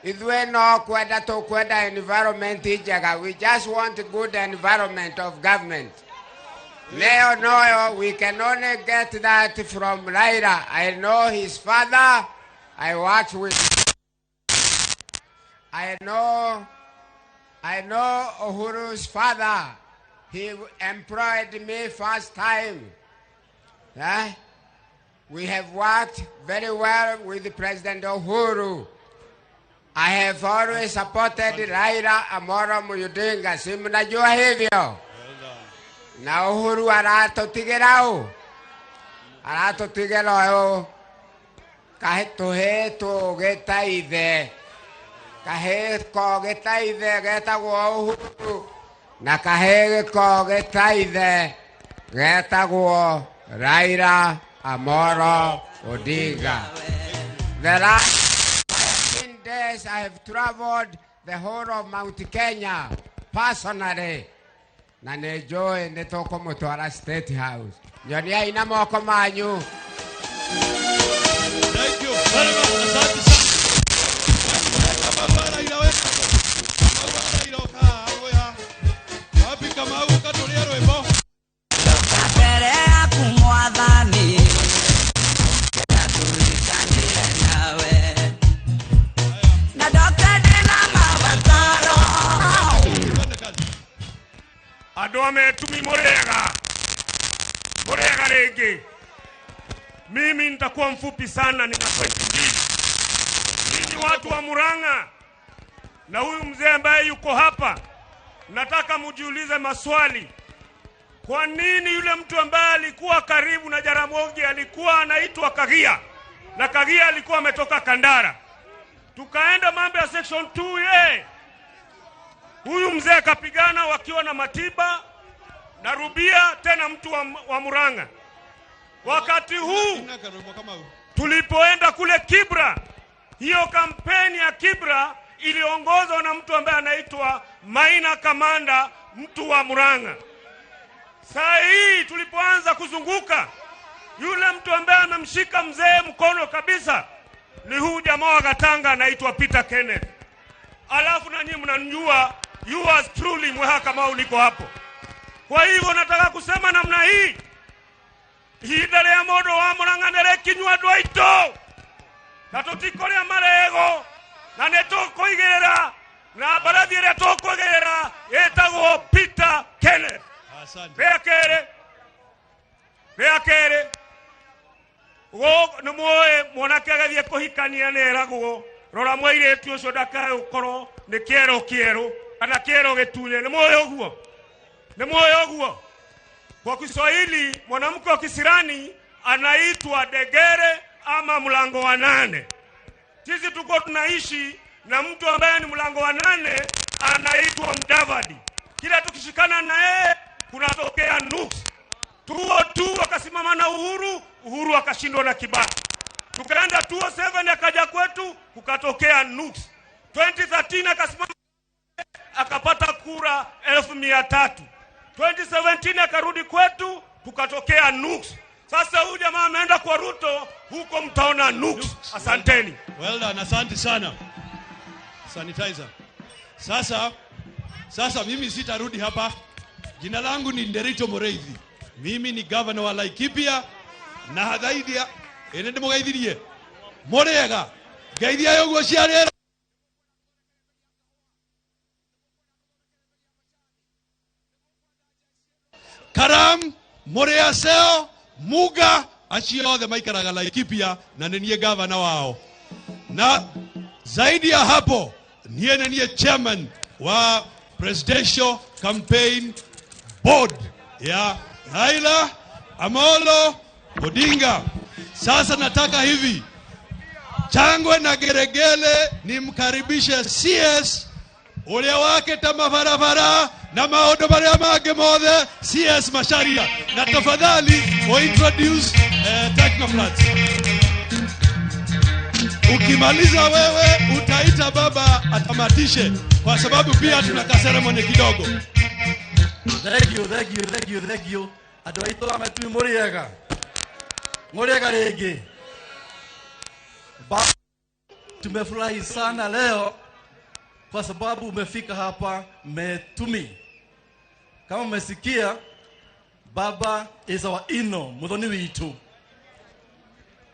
Ithuĩ no kwenda tũkwenda environment njega. We just want good environment of government. Leo noyo, we can only get that from Raila. I know his father. I worked with. I know Uhuru's father. He employed me first time. Eh? We have worked very well with President Uhuru. I have always supported Raila Amolo Odinga. Si mnajua hivyo? Na Uhuru aratutigĩra ũ? Aratutigĩra ũyũ tũhĩĩ tũgĩ ta ithe. Kahĩĩ kogĩ ta ithe getagwo Uhuru na kahĩĩ kogĩ ta ithe getagwo Raila Amolo Odinga. The last 15 days I have traveled the whole of Mount Kenya personally. Na nĩ njũĩ nĩ tũkũmũtwara State House. Nyoniai na moko manyu. Thank you very much. Asante sana. Wapi Kamau katulia rwimbo. Mbere yaku mwathani ndatulikanire nawe na ndoka ndĩna mabataro. Andũ a Metumi mũrĩega. Mũrĩega rĩngĩ. Mimi nitakuwa mfupi sana, nina pointi mbili. Ninyi watu wa Murang'a na huyu mzee ambaye yuko hapa, nataka mujiulize maswali. Kwa nini yule mtu ambaye alikuwa karibu na Jaramogi alikuwa anaitwa Kagia na Kagia alikuwa ametoka Kandara? Tukaenda mambo ya section 2 ye. Huyu mzee akapigana wakiwa na Matiba na Rubia, tena mtu wa Murang'a. Wakati huu tulipoenda kule Kibra, hiyo kampeni ya Kibra iliongozwa na mtu ambaye anaitwa Maina Kamanda, mtu wa Murang'a. Saa hii tulipoanza kuzunguka, yule mtu ambaye amemshika mzee mkono kabisa ni huyu jamaa wa Gatanga anaitwa Peter Kenneth. Alafu na nyinyi mnanijua, yours truly Mweha Kamau niko hapo. Kwa hivyo nataka kusema namna hii, ihinda rĩa mũndũ wa Murang'a nĩ rĩkinyua andũ aitũ, na tũtikũrĩa marego, na nĩ tũkũigĩrĩra na mbarathi ĩrĩa tũkũigĩrĩra ĩtagwo Peter Kenneth. Asante. Rĩa kerĩ nĩ mũĩ mwanake agĩthiĩ kũhikania nĩ eragwo rora mũirĩtu ũcio ndakae gũkorwo nĩ kĩero kĩerũ kana kĩero gĩtune. Nĩ mũĩ ũguo? Nĩ mũĩ ũguo? Kwa Kiswahili mwanamke wa kisirani anaitwa degere ama mlango wa nane. Sisi tuko tunaishi na mtu ambaye ni mlango wa nane anaitwa Mudavadi. Kila tukishikana na yeye kunatokea nuksi. 2002 akasimama na Uhuru, Uhuru akashindwa na Kibaki. Tukaenda 2007 akaja kwetu kukatokea nuksi. 2013 akasimama akapata kura 300,000. 2017 akarudi kwetu tukatokea nuksi. Sasa huyu jamaa ameenda kwa Ruto, huko mtaona nuksi. Asanteni. Well done, asante sana. Sanitizer. Sasa mimi sitarudi hapa. Jina langu ni Nderito Moreithi. Mimi ni governor wa Laikipia na hathaidia ene ndimugeithirie. Muriega. Ngeithia yoguo ciarera. Karam, Muriaseo, Muga, acio othe maikaraga Laikipia na nĩ niĩ governor wao. Na zaidi ya hapo, niĩ nĩ niĩ chairman wa Presidential Campaign Board ya Raila Amolo Odinga. Sasa nataka hivi, Changwe na Geregele nimkaribishe CS uria wake ta mabarabara na maundu maria mangi mothe, CS Macharia, na tafadhali o introduce Technoflats. Ukimaliza wewe utaita baba atamatishe, kwa sababu pia tuna ceremony kidogo. Thank you, thank you, thank you, thank you. Andũ aitũ a Maitũ mũrĩega. Mũrĩega rĩngĩ. Tumefurahi sana leo kwa sababu umefika hapa Metumi. Kama umesikia, baba is our ino, muthoni witu.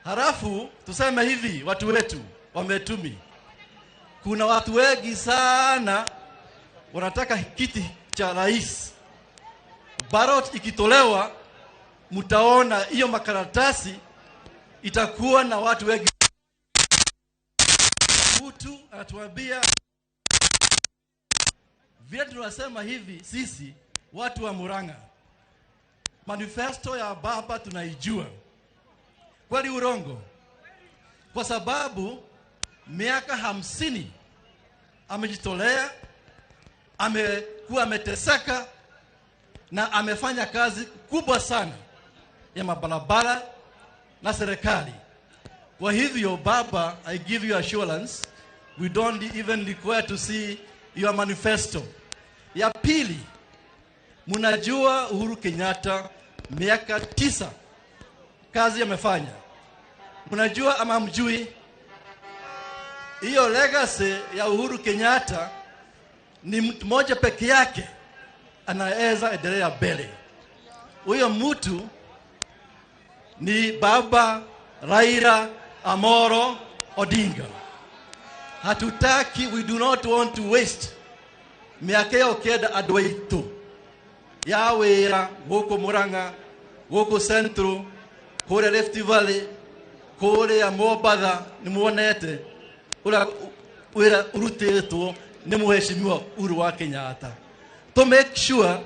Halafu tuseme hivi, watu wetu wa Metumi, kuna watu wengi sana wanataka kiti cha rais. Ballot ikitolewa, mtaona hiyo makaratasi itakuwa na watu wengi. Mtu anatuambia vile tunasema hivi sisi watu wa Murang'a, manifesto ya baba tunaijua. Kweli urongo? Kwa sababu miaka 50 amejitolea, amekuwa ameteseka na amefanya kazi kubwa sana ya mabarabara na serikali. Kwa hivyo baba, I give you assurance, we don't even require to see your manifesto. Ya pili, mnajua Uhuru Kenyatta miaka 9 kazi amefanya. Mnajua ama mjui? Hiyo legacy ya Uhuru Kenyatta ni mtu mmoja peke yake anaweza endelea mbele. Huyo mtu ni baba Raila Amolo Odinga. Hatutaki, we do not want to waste miaka yo kenda andũ aitũ ya wĩra gũkũ Murang'a Gũkũ Central, kũrĩa Rift Valley, kũrĩa Mombatha, nĩ muonete ũrĩa wĩra ũrutĩtwo nĩ Mheshimiwa Uhuru wa Kenyatta. To make sure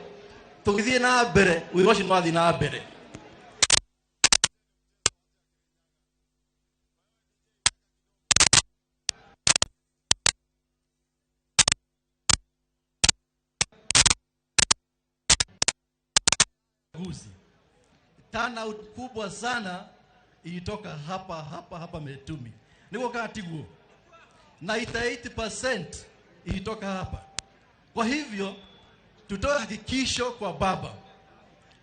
tũgĩthiĩ na mbere, wĩra ũcio nĩ wathiĩ na mbere. Uchaguzi. Turnout kubwa sana ilitoka hapa hapa hapa Metumi. Niko katiguo. 98% ilitoka hapa. Kwa hivyo tutoe hakikisho kwa baba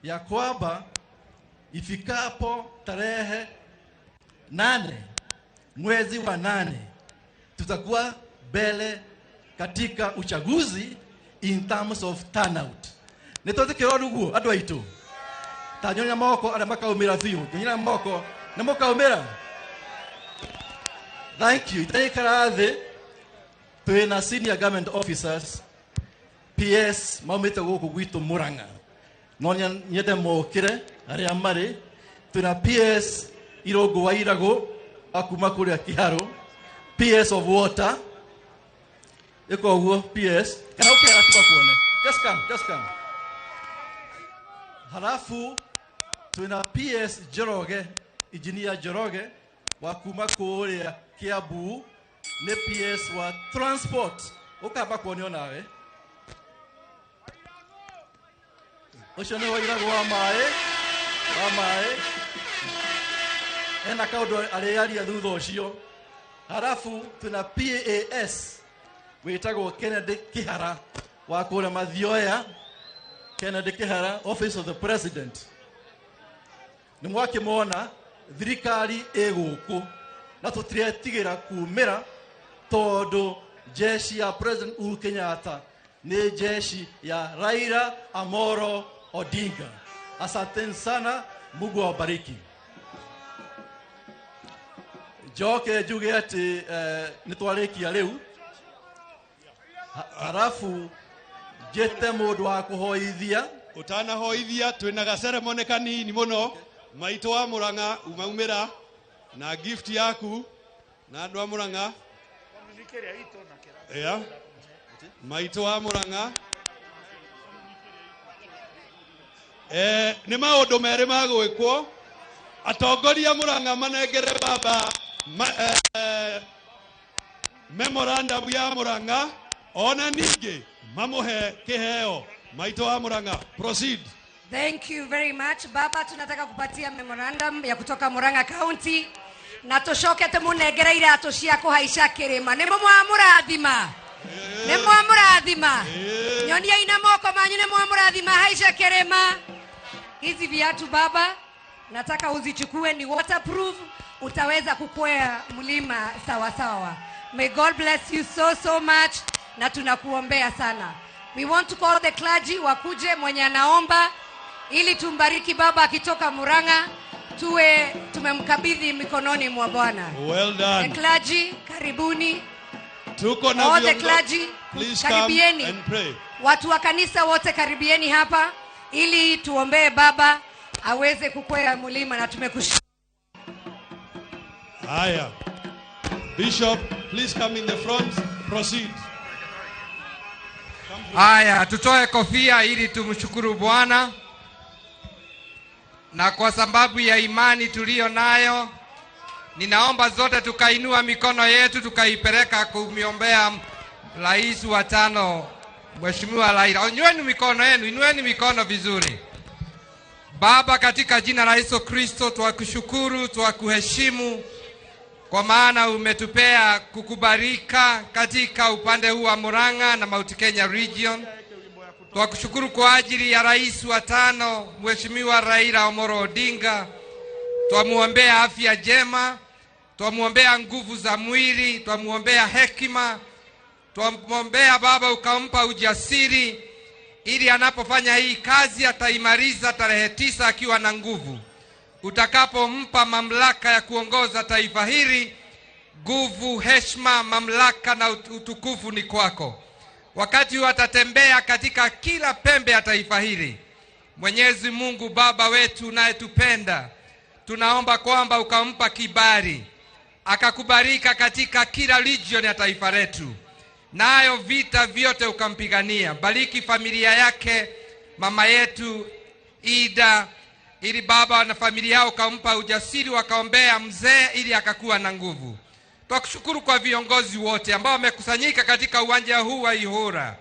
ya kwamba ifikapo tarehe 8 mwezi wa 8 tutakuwa mbele katika uchaguzi in terms of turnout. Nĩtwetĩkĩra ũguo andũ aitũ? Ta nyonia moko arĩa makaumĩra biũ, nyonia moko nĩ mũkaumĩra. Thank you. Itaikara thĩ, twĩna senior government officers, PS maumĩte gũkũ gwitũ Murang'a. No nyende mokĩre arĩa marĩ. Twĩna PS Irũngũ wa Iragũ akuma kũrĩa Kiharũ, PS of water ĩko ũguo PS kana ũkĩhera tugakuone. Just come, just come. Halafu tuna PS Njoroge, Engineer Njoroge wa kuma kũrĩa Kiambu, nĩ PS wa transport. Ũkamba kuonio nawe. Ũcio nĩ wairagwo wa maĩ, wa maĩ. Ena kaũndũ arĩaria thutha ũcio. Halafu tuna PAS wĩtagwo Kennedy Kihara wa kũrĩa Mathioya. Kennedy Kihara, Office of the President. Nĩ mwakĩmona thirikari ĩ gũkũ na tũtiretigĩra kumĩra tondũ jeshi ya President Uhuru Kenyatta nĩ jeshi ya Raila Amolo Odinga. Asanteni sana, Mungu awabariki. Njoke njuge atĩ nĩ twarĩkia rĩu. Halafu njĩte mũndũ wa kũhoithia. Ũtanahoithia twĩna gaceremony kanini mũno. Maitũ wa Murang'a umaumĩra na gift yaku na andũ a Murang'a. Yeah. Maitũ wa Murang'a. Nĩ maũndũ merĩ ma gwĩkwo. Atongoria Murang'a manengere baba memorandum ya Murang'a ona ningĩ mamũhe kĩheo. Maitũ wa Murang'a, proceed. Thank you very much. Baba, tunataka kupatia memorandum ya kutoka Murang'a County na tucoke tumunengere iratũ cia kũhaica kĩrĩma. Nĩ mwamũrathima, nĩ mwamũrathima. Nyoniai na moko manyu, nĩ mwamũrathima haica kĩrĩma. Hizi viatu baba, nataka uzichukue, ni waterproof, utaweza kukwea mlima sawa sawa. May God bless you so so much, na tunakuombea sana. We want to call the clergy wakuje, mwenye anaomba ili tumbariki baba akitoka Murang'a, tuwe tumemkabidhi mikononi mwa Bwana. Well done. The clergy, karibuni. Tuko na All the clergy, please come karibieni. and pray. Watu wa kanisa wote karibieni hapa ili tuombee baba aweze kukwea mlima na tumekushukuru. Haya. Bishop, please come in the front. Proceed. Haya, tutoe kofia ili tumshukuru Bwana. Na kwa sababu ya imani tuliyo nayo, ninaomba zote tukainua mikono yetu tukaipeleka kumiombea rais wa tano, Mheshimiwa Raila. Inueni mikono yenu, inueni mikono vizuri. Baba, katika jina la Yesu Kristo twakushukuru, twakuheshimu kwa maana umetupea kukubarika katika upande huu wa Murang'a na Mount Kenya region. Twakushukuru kwa ajili ya rais wa tano Mheshimiwa Raila Amolo Odinga. Twamuombea afya njema, twamuombea nguvu za mwili, twamuombea hekima, twamuombea Baba ukampa ujasiri ili anapofanya hii kazi ataimaliza tarehe 9 akiwa na nguvu. Utakapompa mamlaka ya kuongoza taifa hili, nguvu, heshima, mamlaka na utukufu ni kwako. Wakati atatembea katika kila pembe ya taifa hili, Mwenyezi Mungu Baba wetu unayetupenda, tunaomba kwamba ukampa kibali akakubalika katika kila region ya taifa letu, nayo vita vyote ukampigania. Bariki familia yake, mama yetu Ida, ili baba na familia yao ukampa ujasiri, wakaombea mzee ili akakuwa na nguvu. Twakushukuru kwa viongozi wote ambao wamekusanyika katika uwanja huu wa Ihura,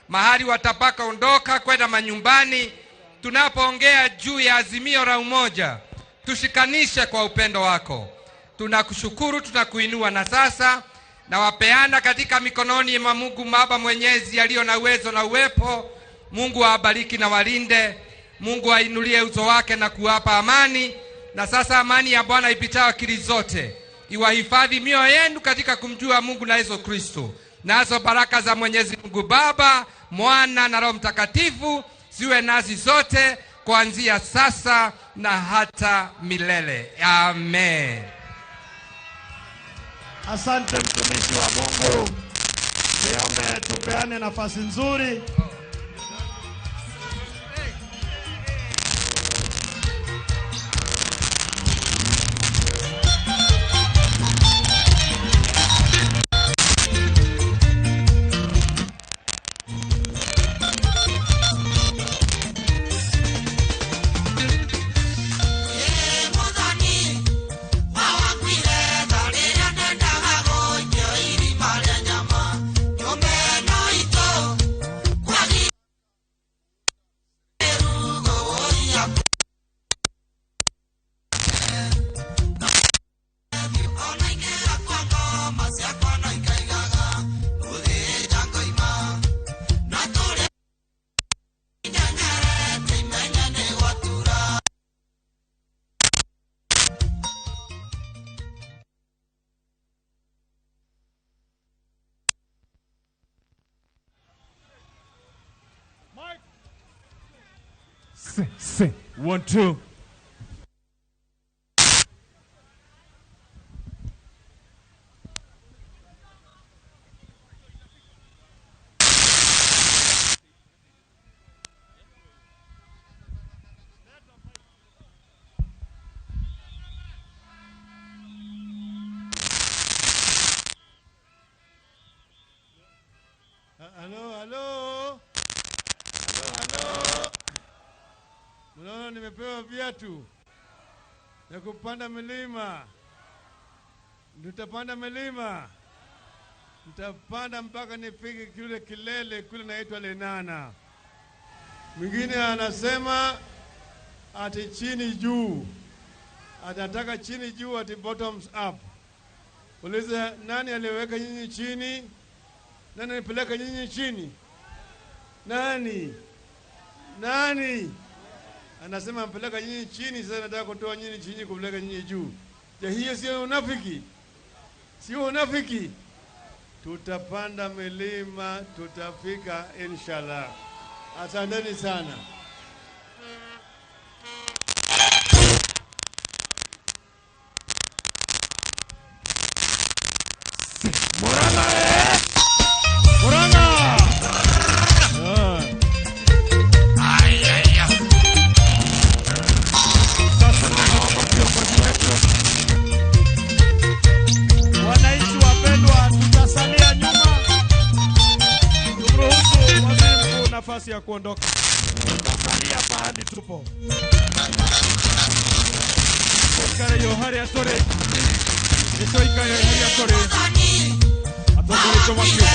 mahali watapaka ondoka kwenda manyumbani. Tunapoongea juu ya azimio la umoja, tushikanishe kwa upendo wako. Tunakushukuru, tunakuinua, na sasa nawapeana katika mikononi mwa Mungu Baba Mwenyezi aliyo na uwezo na uwepo. Mungu awabariki na walinde. Mungu ainulie uso wake na kuwapa amani. Na sasa amani ya Bwana ipitayo akili zote iwahifadhi mioyo yenu katika kumjua Mungu na Yesu Kristo. Nazo baraka za Mwenyezi Mungu Baba, Mwana na Roho Mtakatifu ziwe nasi zote kuanzia sasa na hata milele. Amen. Asante mtumishi wa Mungu, niombe tupeane nafasi nzuri. C, 1, 2. Halo, halo. Halo, halo. Mnaona nimepewa viatu ya kupanda milima. Nitapanda milima, nitapanda mpaka nifike kule kilele kule naitwa Lenana. Mwingine anasema ati chini juu, atataka chini juu, ati bottoms up. Uliza nani aliweka nyinyi chini? Nani alipeleka nyinyi chini? Nani? Nani? Anasema mpeleka nyinyi chini, sasa nataka kutoa nyinyi chini kupeleka nyinyi juu. Je, hiyo sio unafiki? Sio unafiki? Tutapanda milima, tutafika inshallah. Asanteni sana. Wananchi wapendwa, tutasalia nyuma, tumruhusu waziri mkuu nafasi ya kuondoka. Tutasalia pahali tupo. Ikare yo haria tore. Ito ikare haria tore. Atongoretwo makiuga.